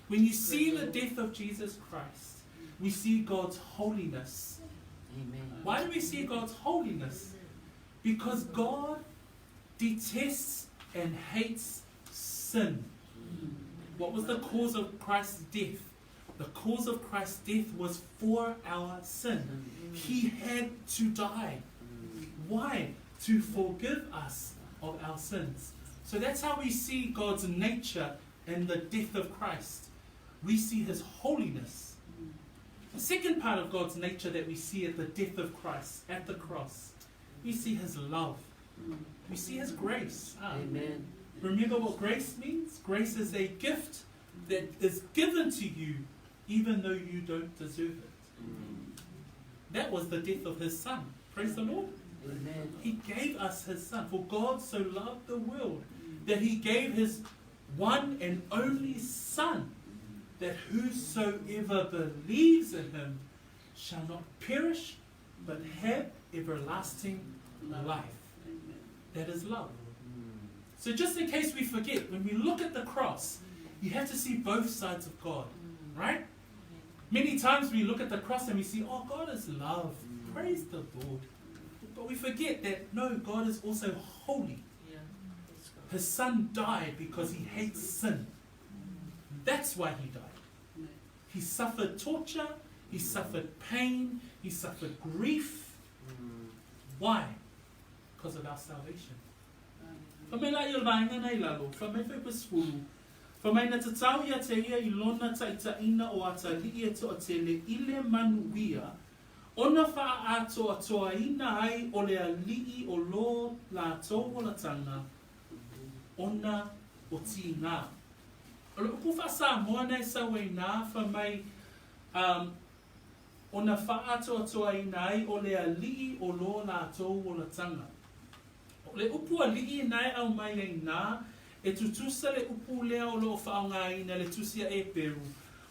When you see the death of Jesus Christ, we see God's holiness. Amen. Why do we see God's holiness? Because God detests and hates sin. What was the cause of Christ's death? The cause of Christ's death was for our sin. He had to die. Why? To forgive us of our sins. So that's how we see God's nature in the death of Christ. We see his holiness. The second part of God's nature that we see at the death of Christ, at the cross, we see his love. We see his grace. Amen. Remember what grace means? Grace is a gift that is given to you even though you don't deserve it. That was the death of his son. Praise the Lord. Amen. He gave us his son. For God so loved the world that he gave his one and only son, that whosoever believes in him shall not perish, but have everlasting life. That is love. So just in case we forget, when we look at the cross, you have to see both sides of God, right? Many times we look at the cross and we see, oh, God is love. Praise the Lord. But we forget that, no, God is also holy. Yeah. His son died because he hates sin. That's why he died. He suffered torture, he suffered pain, he suffered grief. Why? Because of our salvation. Fa mai la ia o le vaega na i lalo, fa mai fai pa sefulu, fa mai na tatau ia te ia i lona taʻitaʻina o atalii e toʻatele i le manuia, ona faaatoatoaina ai o le alii o lo latou olataga, ona o tigā. O le upu faa-Samoa na e sau ai nā, fa mai ona faaatoatoaina ai o le alii o lo latou olataga. O le upu alii na e aumai ai nā, e tutusa le upu lea o loo faaaogāina le tusi a Eperu,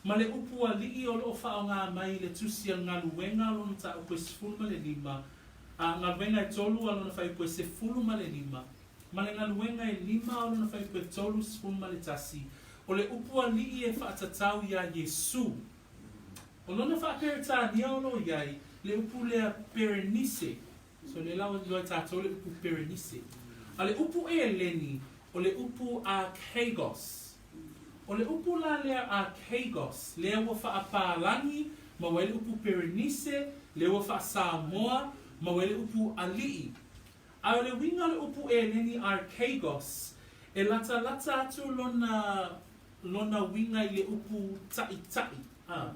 ma le upu alii o loo faaaogā mai le tusi a Galuega lona mataupu e 15, a Galuega e 3 a lona fuaiupu e 15, ma le Galuega e 5 a lona fuaiupu e 31. O le upu alii e faatatau iā Iesū. O lona faaperetania o loo i ai le upu lea Perenise. So lea la ua iloa e tatou le upu Perenise. A le upu Eleni, o le upu Archegos. O le upu la lea Archegos, lea ua faapalagi ma ua i ai le upu Perenise, lea ua faasamoa ma ua i ai le upu alii. A o le uiga o le upu Eleni Archegos, e latalata atu lona lona uiga i le upu taʻitaʻi, a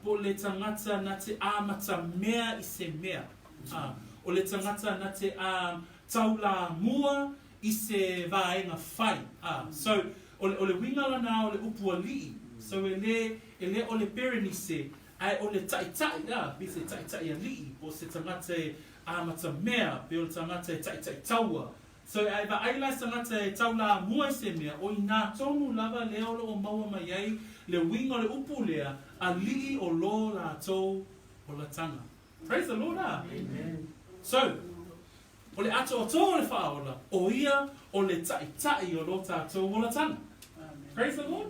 po o le tagata na te amata mea i se mea, a o le tagata na te a taulamua i se vaega fai, a so o le o le uiga lena o le upu alii. So e le e le o le Perenise, ae o le taʻitaʻi, a pe se taʻitaʻi alii, po o se tagata e amata mea, pe o le tagata e taʻitaʻi taua. So a e vaai la i se tagata e taulamua i se mea, o inā tonu lava lea o loo maua mai ai le uiga o le upu lea, alii o lo latou olataga. Praise the Lord, a. Amen. So, o le atoatoa o le faaola, o ia o le taʻitaʻi o lo tatou olataga. Praise the Lord.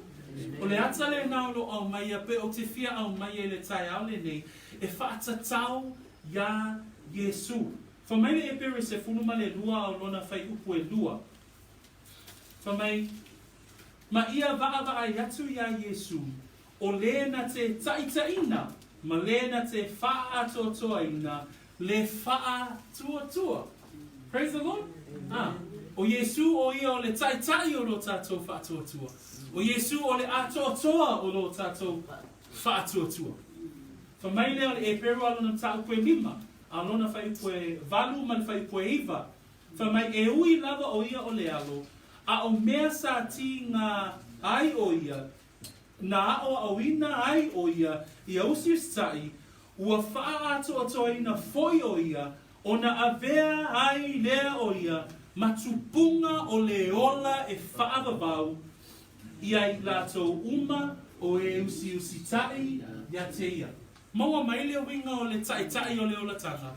O le ata lenā o loo aumaia pe ou te fia aumaia i le taeao lenei e faatatau iā Iesū. Fa mai le Eperu e 12 o lona fuaiupu e 2. Fa mai, Ma ia vaavaai atu iā Iesū, o lē na te taʻitaʻina ma lē na te faaatoatoaina le faatuatua. Praise the Lord. Ah, o Iesū o ia o le taʻitaʻi o lo tatou faatuatua. O Iesū o le atoatoa o lo tatou faatuatua. Fa mai lea o le Eperu a lona mataupu e 5. a lona fuaiupu e 8 ma le fuaiupu e 9, fai mai e ui lava ʻo ia o le Alo, a o mea sa tiga ai ʻo ia, na aʻoaʻoina ai ʻo ia ia usiusitaʻi, ua faaʻatoatoaina foi ʻo ia, ona avea ai lea ʻo ia ma tupuga o le ola e faavavau ia i latou uma o e usiusitaʻi ia te ia. Maua mai le uiga o le taʻitaʻi o le olataga.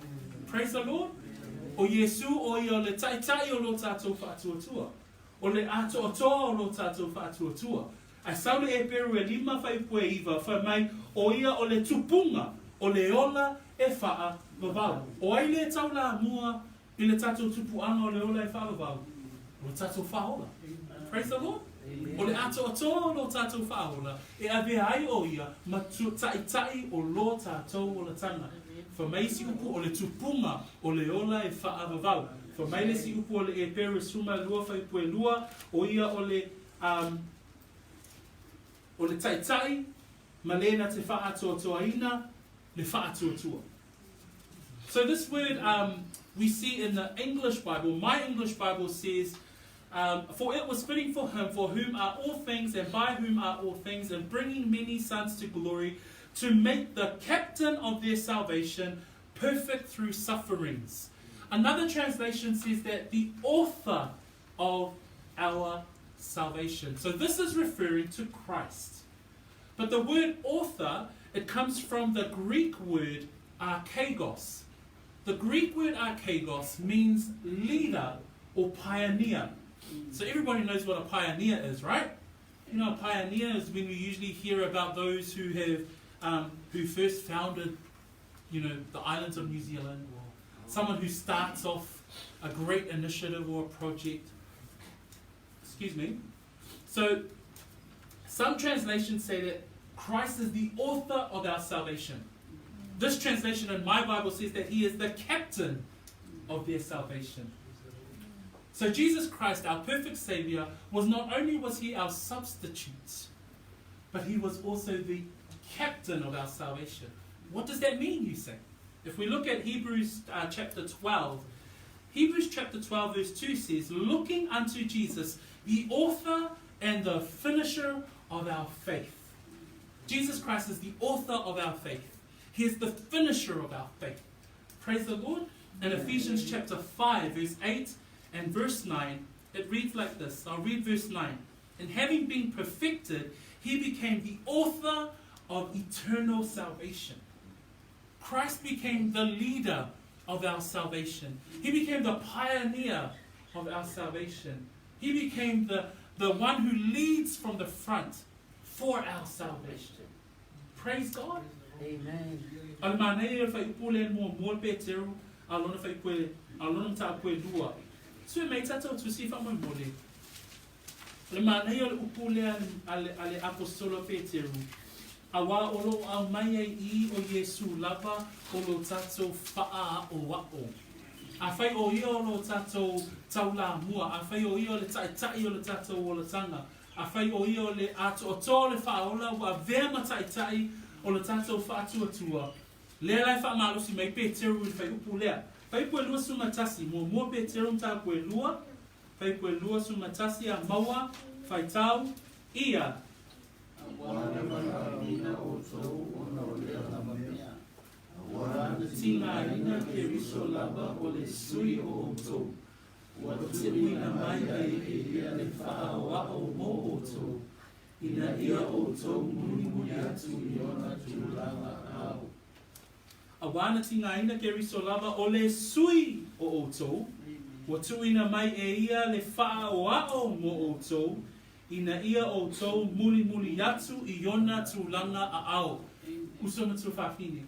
Praise the Lord. ʻO Iesū ʻo ia o le taʻitaʻi o lo tatou faatuatua. O le atoatoa o lo tatou faatuatua. Ae sau le Eperu e lima fuaiupu e iva, fai mai, ʻo ia o le tupuga o le ola e faavavau. ʻO ai le taulamua i le tatou tupuaga o le ola e faavavau? O lo tatou Faaola. Praise the Lord. O le atoatoa o lo tatou Faaola e avea ai ʻo ia ma taʻitaʻi o lo tatou olataga. Fai mai isi upu o le tupuga o le ola e faavavau. Fai mai le isi upu o le Eperu e 12 fuaiupu e 2, ʻo ia o le um, o le taʻitaʻi ma le na te faaatoatoaina le faatuatua. So this word um, we see in the English Bible. My English Bible says, um, For it was fitting for him, for whom are all things, and by whom are all things, and bringing many sons to glory, to make the captain of their salvation perfect through sufferings. Another translation says that the author of our salvation. So this is referring to Christ. But the word author, it comes from the Greek word archegos. The Greek word archegos means leader or pioneer. So everybody knows what a pioneer is, right? You know, a pioneer is when we usually hear about those who have who first founded, you know, the islands of New Zealand, or someone who starts off a great initiative or a project. Excuse me. So, some translations say that Christ is the author of our salvation. This translation in my Bible says that he is the captain of their salvation. So Jesus Christ, our perfect Savior, was not only was he our substitute, but he was also the captain of our salvation. What does that mean, you say? If we look at Hebrews chapter 12, Hebrews chapter 12 verse 2 says, Looking unto Jesus, the author and the finisher of our faith. Jesus Christ is the author of our faith. He is the finisher of our faith. Praise the Lord. In Ephesians chapter 5, verse 8 and verse 9, it reads like this. I'll read verse 9. And having been perfected, he became the author of eternal salvation. Christ became the leader of our salvation. He became the pioneer of our salvation. He became the, the one who leads from the front for our salvation. Praise God. Amen. O le manaia o le fuaiupu lea muamua le Peteru a lona fuaiupu e a lona mataupu e lua. Sue mai tatou tusi faamolemole. O le manaia o le upu lea a le, a le apostola Peteru, auā o lo o aumai ai i o Iesu lava o lo tatou faaaʻoaʻo. Afai ʻo ia o lo tatou taulamua, afai ʻo ia o le taʻitaʻi o le tatou olataga, afai ʻo ia o le atoatoa o le faaola ua avea ma taʻitaʻi o le tatou faatuatua, lea la e faamalosi mai Peteru i le fuaiupu lea. Fuaiupu e 21, muamua Peteru mataupu e lua, Fuaiupu e 21 a maua, faitau, ia. Auā le valaauina outou ona o lea lava mea, auā na Tigaina Keriso lava o le sui o outou, ua tuuina mai ai e ia le faaoao mo outou, ina ia outou mulimuli atu i ona tulaga aao. Auā na tigaina Keriso lava o le sui o outou, ua tuuina mai e ia le faaoao mo outou, ina ia outou mulimuli atu i ona tulaga aao. Uso ma tuafafine,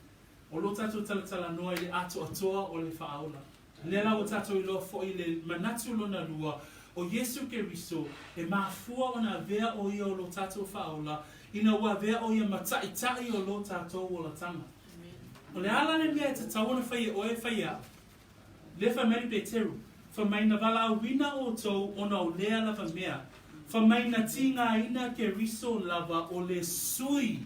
o lo tatou talatalanoa i le atoatoa o le faaola. Lea la ua tatou iloa foi le manatu lona lua o Iesu Keriso e mafua ona avea ʻo ia o lo tatou faaola ina ua avea ʻo ia ma taʻitaʻi o lo tatou olataga. O le a la le mea e tatau ona fai e ʻoe e fai e aʻu? Lea fai mai le Peteru, Fai mai na valaauina outou ona o lea lava mea. Fai mai na tigaina Keriso lava o le sui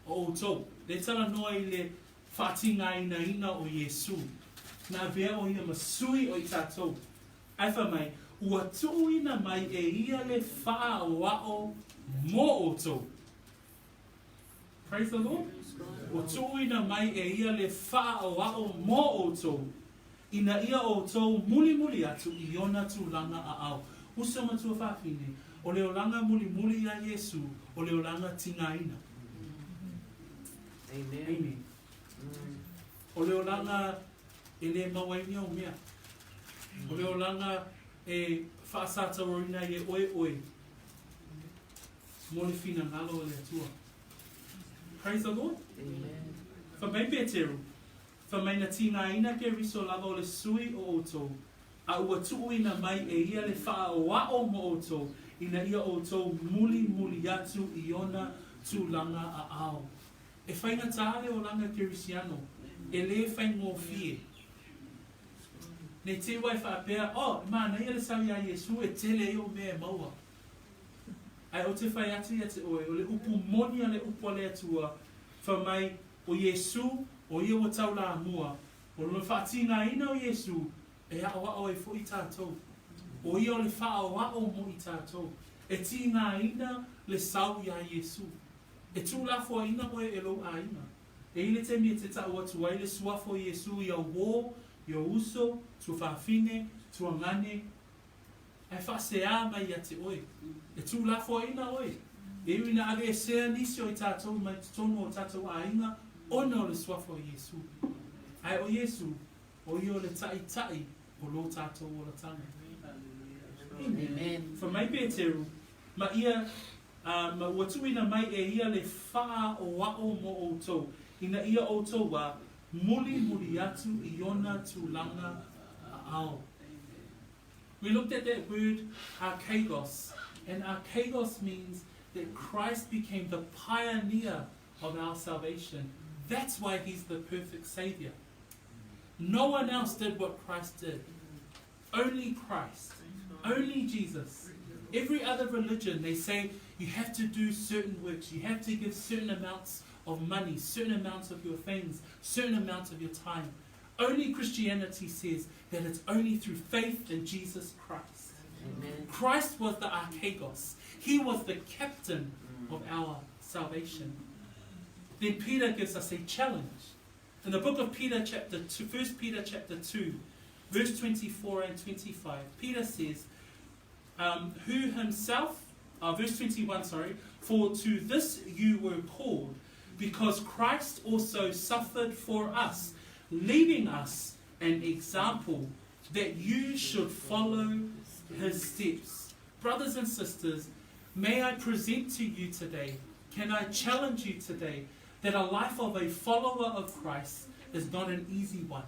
o outou. Lea talanoa i le faatigainaina o Iesu. Na avea ʻo ia ma sui o i tātou. Ae fai mai, Ua tuuina mai e ia le faaʻoaʻo mo ʻoutou. Praise the Lord. Ua tuuina mai e ia le faaʻoaʻo mo ʻoutou, ina ia ʻoutou mulimuli atu i ona tulaga aao. Uso ma tuafafine, o le olaga mulimuli iā Iesū, o le olaga tigaina. Amen. Amen. O le olaga e lē maua ai ni au mea. O le olaga e faasatauaina ai e ʻoe ʻoe mo le finagalo o le Atua. Praise the Lord. Amen. Fai mai Peteru, fai mai na tigaina Keriso lava o le sui o ʻoutou, a ua tuuina mai e ia le faaʻoaʻo mo ʻoutou, ina ia ʻoutou mulimuli atu i ona tulaga aao. E faigata le olaga Kerisiano, e lē faigofie. Nei te i ua e faapea, Oh, e manaia le sau iā Iesū e tele ai ou mea e maua. Ae ou te fai atu ia te ʻoe, o le upu moni a le upu a le Atua, fai mai, ʻO Iesū, ʻo ia ua taulamua, o lona faatigaina o Iesū, e aʻoaʻo ai foʻi tātou. ʻO ia o le faaʻoaʻo mo i tātou. E tigaina le sau iā Iesū. E tuulafoaina ʻoe e lou ʻāina. E i le taimi e te taʻu atu ai le suafa o Iesū i au uō, i ou uso, tuafafine, tuagane, ae faaseā mai ia te ʻoe. E tuulafoaina ʻoe. E ui na aveesea nisi o i tātou mai totonu o tātou ʻāina ona o le suafa o Iesū. Ae ʻo Iesū, ʻo ia o le taʻitaʻi o lo tātou olataga. Amen. Fai mai Peteru, ma ia, a ma ua tuuina mai e ia le faaʻoaʻo mo ʻoutou, ina ia ʻoutou a mulimuli atu i ona tulaga aao. We looked at that word archegos, and archegos means that Christ became the pioneer of our salvation. That's why he's the perfect Savior. No one else did what Christ did. Only Christ. Only Jesus. Every other religion, they say you have to do certain works, you have to give certain amounts of money, certain amounts of your things, certain amounts of your time. Only Christianity says that it's only through faith in Jesus Christ. Amen. Christ was the archegos. He was the captain of our salvation. Then Peter gives us a challenge. In the book of Peter chapter 2, 1 Peter chapter 2, verse 24 and 25, Peter says, um, who himself, uh, verse 21, sorry, for to this you were called, because Christ also suffered for us, leaving us an example that you should follow his steps. Brothers and sisters, may I present to you today, can I challenge you today, that a life of a follower of Christ is not an easy one.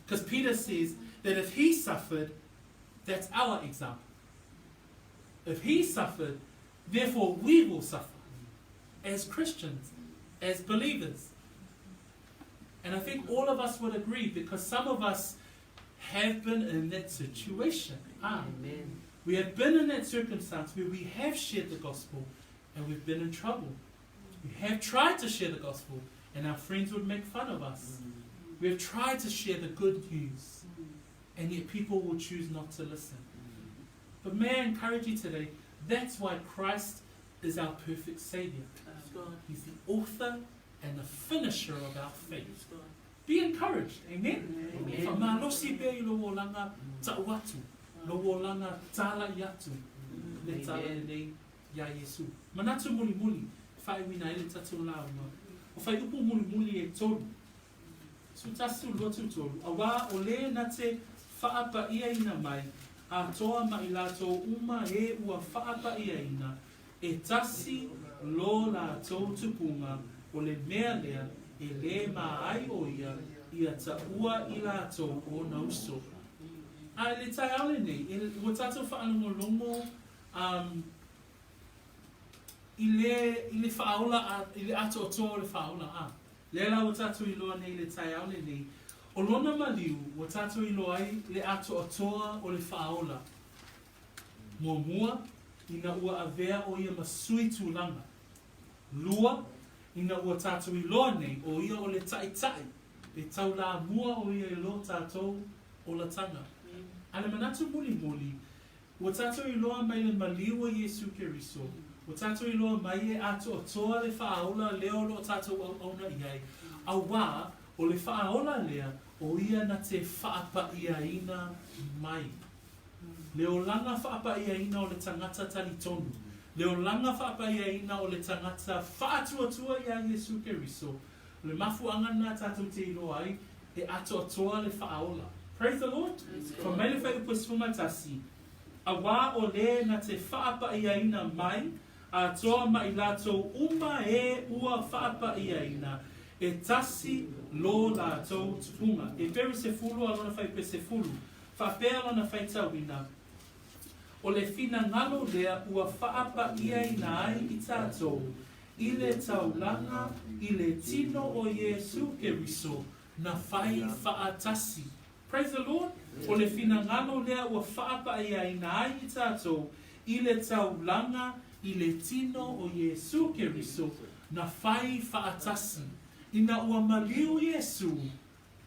Because Peter says that if he suffered, that's our example. If he suffered, therefore we will suffer as Christians, as believers. And I think all of us would agree because some of us have been in that situation. Ah, Amen. we have been in that circumstance where we have shared the gospel and we've been in trouble. We have tried to share the gospel and our friends would make fun of us. We have tried to share the good news and yet people will choose not to listen. But may I encourage you today, that's why Christ is our perfect Savior. He's the author and the finisher of our faith. Be encouraged, amen? Amen. Faamalosi pea i lou olaga taʻu atu, lou olaga talaʻi atu, le tala Amen. lenei iā Iesu. Manatu mulimuli, e faaiuina ai le tatou lauga, o fuaiupu mulimuli e tolu, 11, 23, auā o lē na te faapaʻiaina mai, atoa ma i latou uma e ua faapaʻiaina, e tasi lo latou tupuga, o le mea lea e lē mā ai ʻo ia ia taʻua i latou ona uso. A i le taeao lenei, e, ua tatou faalogologo um, i le, i le faaola a, i le atoatoa o le faaola a. Lea la ua tatou iloa nei i le taeao lenei, o lona maliu ua tatou iloa ai le atoatoa o le faaola. Muamua, ina ua avea ʻo ia ma sui tulaga. Lua, ina ua tatou iloa nei ʻo ia o le taʻitaʻi. E taulamua ʻo ia i lo tatou olataga. A le manatu mulimuli, ua tatou iloa mai le maliu o Iesū Keriso, ua tatou iloa mai e atoatoa le faaola lea o lo o tatou auauna i ai, auā o le faaola lea ʻo ia na te faapaʻiaina mai. Le olaga faapaʻiaina o le tagata talitonu, le olaga faapaʻiaina o le tagata faatuatua iā Iesū Keriso, O le mafuaaga lena tatou te iloa ai e atoatoa le faaola. Praise the Lord! Fai mai le fuaiupu e 11, Auā o lē na te faapaʻiaina mai atoa ma i latou uma ē ua faapaʻiaina, e tasi lo latou tupuga. Eperu sefulu a lona fuaiupu e sefulu, faapea lona faitauina, O le finagalo lea ua faapaʻiaina ai i tatou i le taulaga i le tino o Iesū Keriso na fai faatasi. Praise the Lord! O le finagalo lea ua faapaʻiaina ai i tatou i le taulaga i le tino o Iesū Keriso na fai faatasi. Ina ua maliu Iesū,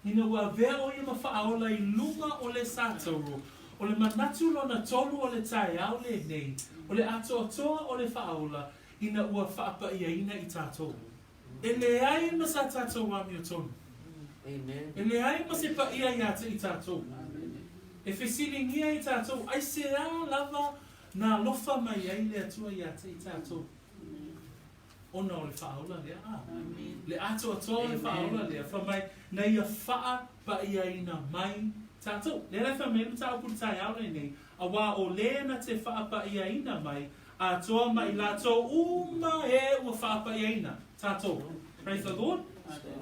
ina ua avea ʻo ia ma faaola i luga o le satauro, o le manatu lona tolu o le taeao lenei, o le atoatoa o le faaola, ina ua faapaʻiaina i tatou. E leai ma sa tatou amiotonu. E leai ma se paʻia iā te i tatou. E fesiligia i tatou, aisea lava na alofa mai ai le Atua iā te i tatou? Ona o le faaola lea, a. Le atoatoa o le faaola lea, fai mai, na ia faapaʻiaina mai tatou. Lea la e fai mai ai le mataupu i le taeao lenei, auā o lē na te faapaʻiaina mai atoa ma i latou uma ē ua faapaʻiaina tatou. Praise the Lord.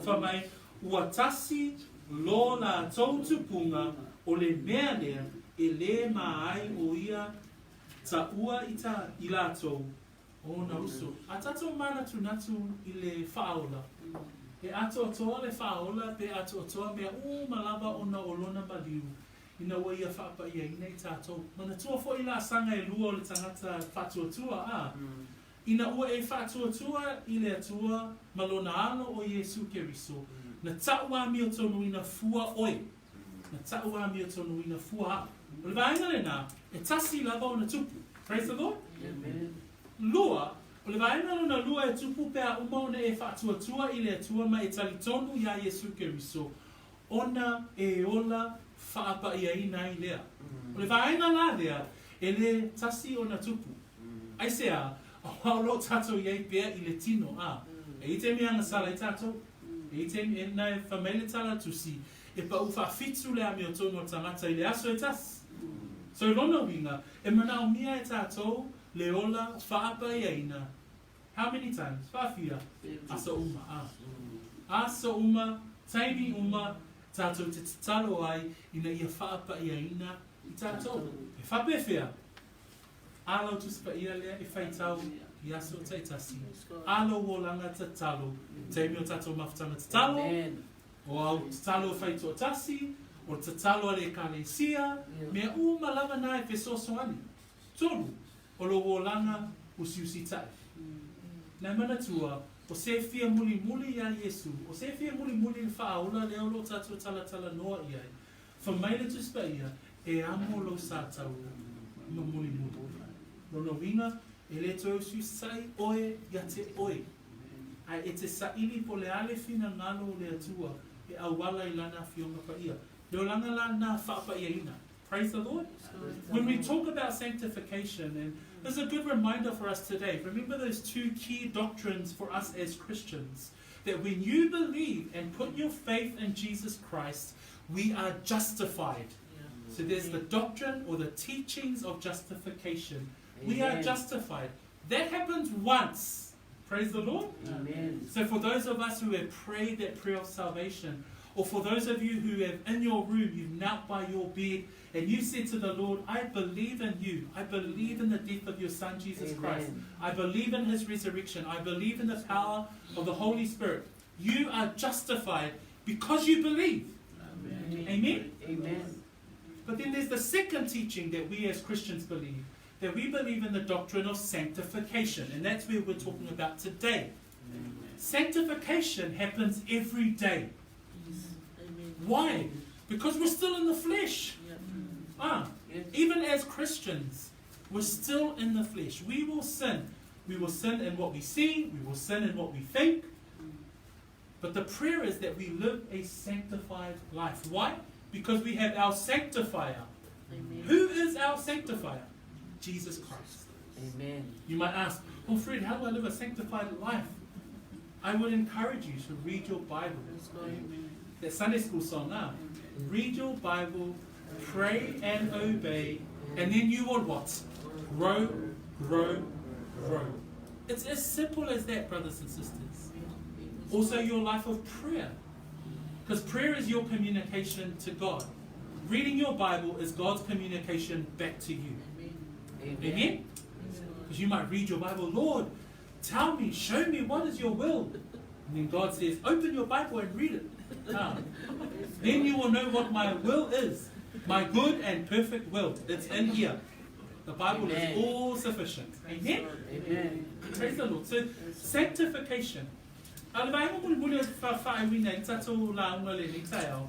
Fai mai, ua tasi lo latou tupuga o le mea lea e lē mā ai ʻo ia taua i ta i latou ona uso. A tatou manatunatu i le faaola, e atoatoa le faaola pe atoatoa mea uma lava ona o lona maliu ina ua ia faapaʻiaina i tatou. Manatua foi laasaga e lua o le tagata faatuatua, a ina ua e faatuatua i le Atua ma Lona Alo o Iesū Keriso, na taʻu amiotonuina fua ʻoe, na taʻu amiotonuina fua aʻu. O le vaega lenā, e tasi lava ona tupu. Praise the Lord. Amen. Lua, o le vaega lona lua e tupu pe a uma ona e faatuatua i le Atua ma e talitonu iā Iesū Keriso, ona e ola faapaʻiaina ai lea. O le vaega la lea, e lē tasi ona tupu. Aisea? Auā o lo o tatou i ai pea i le tino, a. E i ai taimi e agasala ai tatou. E i ai taimi, e, na e fai mai le tala tusi, e paʻu faafitu le amiotonu o le tagata i le aso e tasi. So i lona uiga, e manaomia e tatou le ola faapaʻiaina How many times? Faafia? Aso uma, a. Aso uma, taimi uma, tatou te tatalo ai ina ia faapaʻiaina i tatou. E faapefea? A lau Tusi Paia lea e faitau i aso taitasi, a lou olaga tatalo, taimi o tatou mafutaga tatalo, o au tatalo e fai toatasi, o le tatalo a le Ekalesia, mea uma lava na e fesoasoani. Tolu, o lou olaga usiusitaʻi. Na e manatua, o se fia mulimuli iā Iesū, o se fia mulimuli i le faaola lea o lo o tatou talatalanoa i ai, fai mai le Tusi Paia, e amo lou satauro ma mulimuli. Lona uiga, e le toe usiusitaʻi ʻoe iā te ʻoe, ae e te saʻili po le a le finagalo o le Atua e ʻauala i Lana Afioga Paia. Le olaga la na faapaʻiaina. Praise the Lord. When we talk about sanctification, and this is a good reminder for us today, remember those two key doctrines for us as Christians. That when you believe and put your faith in Jesus Christ, we are justified. Yeah. So there's the doctrine or the teachings of justification. Amen. We are justified. That happens once. Praise the Lord. Amen. So for those of us who have prayed that prayer of salvation, or for those of you who have in your room, you've knelt by your bed and you said to the Lord, I believe in you. I believe in the death of your Son, Jesus Amen. Christ. I believe in his resurrection. I believe in the power of the Holy Spirit. You are justified because you believe. Amen. Amen? Amen. But then there's the second teaching that we as Christians believe that we believe in the doctrine of sanctification, and that's where we're talking about today. Amen. Sanctification happens every day. Why? Because we're still in the flesh. Ah, even as Christians, we're still in the flesh. We will sin. We will sin in what we see, we will sin in what we think. But the prayer is that we live a sanctified life. Why? Because we have our sanctifier. Amen. Who is our sanctifier? Jesus Christ. Amen. You might ask, well, Fred, how do I live a sanctified life? I would encourage you to read your Bible. Praise God. That Sunday school song, ah. Read your Bible, pray and obey, and then you will what? Grow, grow, grow. It's as simple as that, brothers and sisters. Also, your life of prayer. Because prayer is your communication to God. Reading your Bible is God's communication back to you. Amen. Amen? Because you might read your Bible, Lord, tell me, show me what is your will. And then God says, open your Bible and read it. Ah. Then you will know what my will is. My good and perfect will. It's in here. The Bible Amen. is all sufficient. Amen? Amen. Praise the Lord. So, sanctification. A le vaega mulimuli o faafaaina i tatou lauga lenei taeao,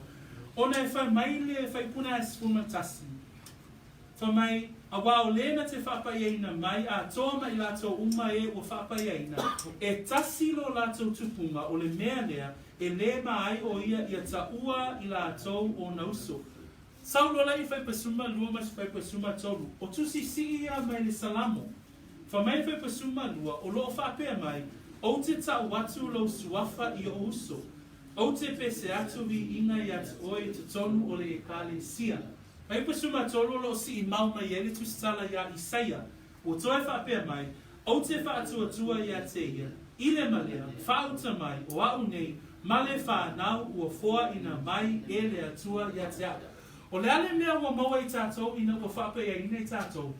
ona e fai mai le faipuna a 11, fai mai, Auā o lē na te faapaiaina mai atoa ma i latou uma e ua faapaiaina, e tasi lo latou tupuga, o le mea lea e lē ma ai o ia ia taua i latou ona uso. Saulo la i faipasuma lua ma se faipasuma tolu, o tusi sii ia mai le Salamo. Fai mai le faipasuma lua, o loo faapea mai, Ou te tau atu lou suafa i ou uso. Ou te pese atu viiga ia te oe i totonu o le Ekalesia. Faipasuma tolu o loo sii mau mai ai le tusitala iā Isaia, ua toe faapea mai, Ou te faatuatua ia te ia, i le malea, faauta mai, o a'u nei, ma le whānau ua foaina mai e le Atua ia te a'u. O le a le mea ua maua i tātou ina ua faapaiaina i tātou?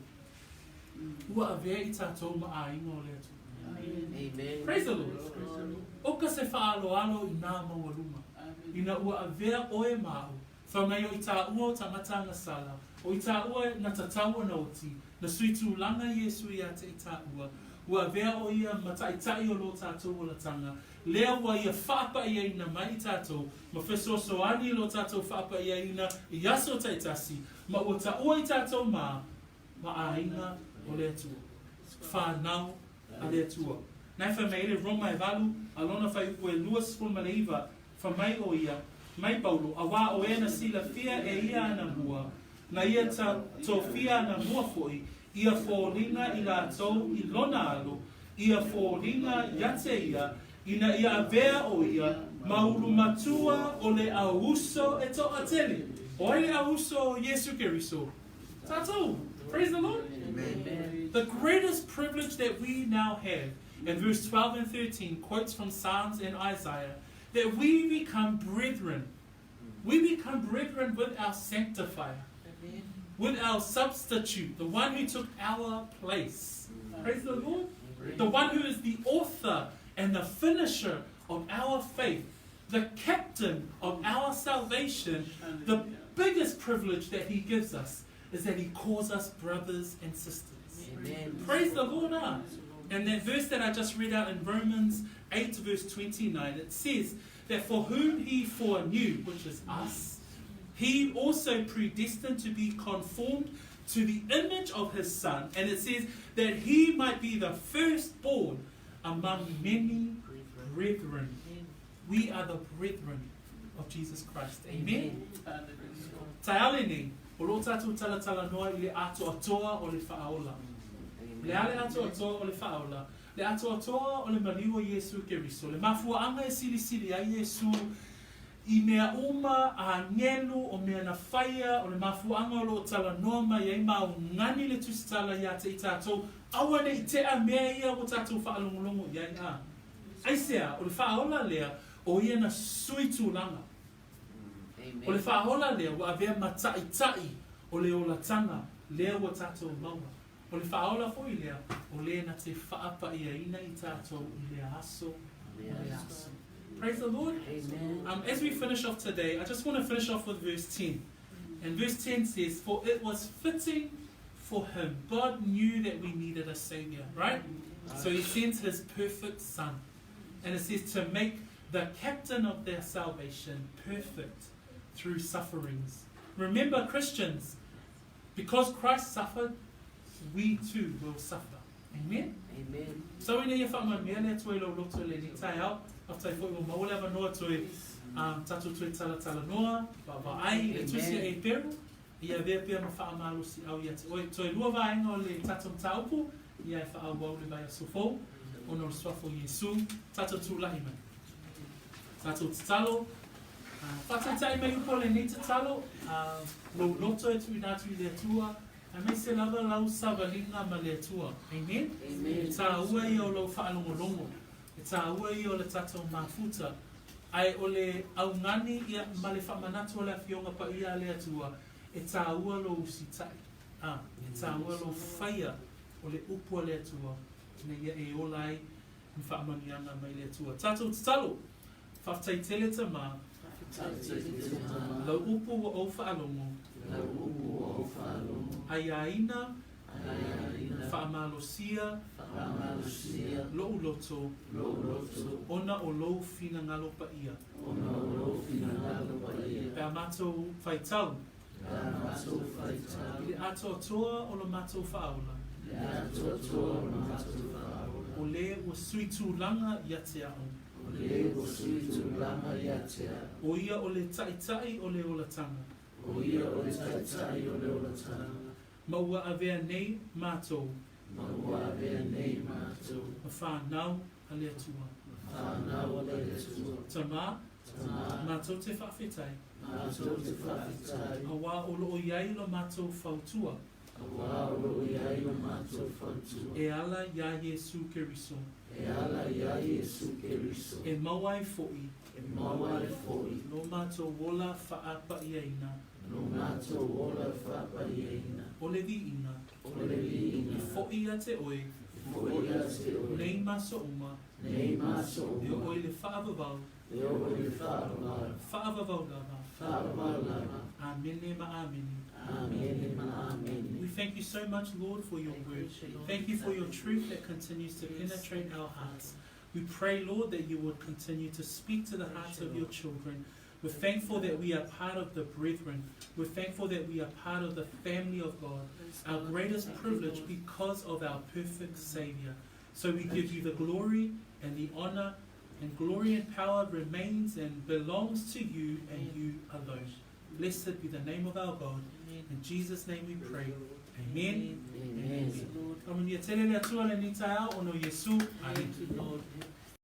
Ua avea i tātou ma āiga o le Atua. Amen. Praise the Lord. O ka se whaaloalo i nā maualuma. Ina ua avea oe ma a'u, fai mai o i tāua o tagata agasala, o i tāua na tatau ona oti, na sui tulaga Iesu ia te i tāua, ua avea o ia ma ta'ita'i o lo tātou olatanga, lea ua ia faapa'iaina mai i tātou, ma fesoasoani i lo tātou faapa'iaina i aso ta'itasi, ma ua taua i tātou ma, ma āiga o le Atua. Whānau a le Atua. Na e fai mai ai le Roma e valu, a lona fuaiupu e 29, fai mai o ia, mai Paulo, auā o ē na silafia e ia ana mua, na ia ta tofia ana mua foʻi, ia foliga i latou i lona alo, ia foliga ia te ia, ina ia avea o ia ma ulumatua o le auuso e toʻatele. O ai le auuso o Iesu Keriso? Tātou! Praise the Lord! Amen. The greatest privilege that we now have, in verse 12 and 13, quotes from Psalms and Isaiah, that we become brethren. We become brethren with our sanctifier, Amen. with our substitute, the one who took our place. Praise the Lord. The one who is the author and the finisher of our faith, the captain of our salvation. The biggest privilege that he gives us is that he calls us brothers and sisters. Amen. Praise the Lord. Ah. And that verse that I just read out in Romans 8, verse 29, it says that for whom he foreknew, which is us, he also predestined to be conformed to the image of his Son. And it says that he might be the firstborn among many brethren. We are the brethren of Jesus Christ. Amen. Taeao lenei, o lo tātou talatalanoa i le atoatoa o le faaola. Le a le atoatoa o le faaola? Le atoatoa o le maliu o Iesu Keriso, le mafuaaga e silisili ai Iesu i mea uma, agelu, o mea na faia, o le mafuaaga o loo talanoa mai ai ma augani le Tusitala ia te i tatou, aua ne i tea mea ia ua tatou faalogologo i ai. A aisea? O le faaola lea o ia na sui tulaga. O le faaola lea ua avea ma ta'ita'i o le olataga lea ua tatou maua. O le faaola foʻi lea o lē na te faapa'iaina i tatou i lea aso ma lea aso. Praise the Lord. Amen. As we finish off today, I just want to finish off with verse 10. And verse 10 says, For it was fitting for him. God knew that we needed a Savior, right? So he sent his perfect Son. And it says to make the captain of their salvation perfect through sufferings. Remember, Christians, because Christ suffered, we too will suffer. Amen? Amen. So ina ia faamanuia le Atua i lou loto i lenei taeao, faafetai foi ua maua le avanoa toe um, tatou toe talatalanoa, vaavaai i le tusi a Eperu, ia avea pea ma faamalosiau ia te oe. Toe lua vaega o le tatou mataupu, ia e faaauau le vaiaso fou, ona o le suafa o Iesu, tatou tulai mai. Tatou tatalo, faataitai mai upu o lenei tatalo, lou loto e tuuina atu i le Atua, aemaise lava lau savaliga ma le Atua. Amen? Amen. E tāua ia o lou faalogologo, e tāua ia o le tatou mafuta, ae o le augani ia ma le faamanatu o le Afioga Paia a le Atua, e tāua lou usitai, a, e tāua lou faia o le upu a le Atua, ina ia e ola ai ni faamanuiaga mai le Atua. Tatou tatalo, Faafetai tele Tama, lau upu ua ou faalogo, aiaina, faamalosia, lo'u loto, ona o lou finagalo paia. Pe a matou faitau i le atoatoa o lo matou faaola, o le ua sui tulaga ia te a'u. O le ua sui tulaga ia te a'u. O ia o le Taitai o le olataga. O ia o le Taitai o le olataga. Ma ua avea nei matou. Ma ua avea nei matou. Ma fanau a le Atua. Ma fanau a le Atua. Tama. Tama. Matou te faafetai. Matou te faafetai. Auā o lo o i ai lo matou fautua. Auā o lo o i ai lo matou fautua. E ala iā Iesu Keriso. E ala iā Iesu Keriso. E maua ai foʻi. E maua ai foʻi. Lo matou ola faapaiaina. Lo matou ola faapaiaina. O le viiga. O le viiga. E foʻi ia te oe. E foʻi ia te oe. Nei ma aso uma. Nei ma aso uma. E oo i le faavavau. E oo i le faavavau. Faavavau lava. Faavavau lava. Amene ma amene. Amene ma amene. We thank you so much, Lord, for your word. Thank you for your truth that continues to penetrate our hearts. We pray, Lord, that you would continue to speak to the hearts of your children. We're thankful that we are part of the brethren. We're thankful that we are part of the family of God, our greatest privilege because of our perfect Savior. So we give you the glory and the honor, and glory and power remains and belongs to you and you alone. Blessed be the name of our God. In Jesus' name we pray. Amen. Amen. Faamanuia tele le Atua i lenei taeao ona o Iesu. Amen. Thank you, Lord.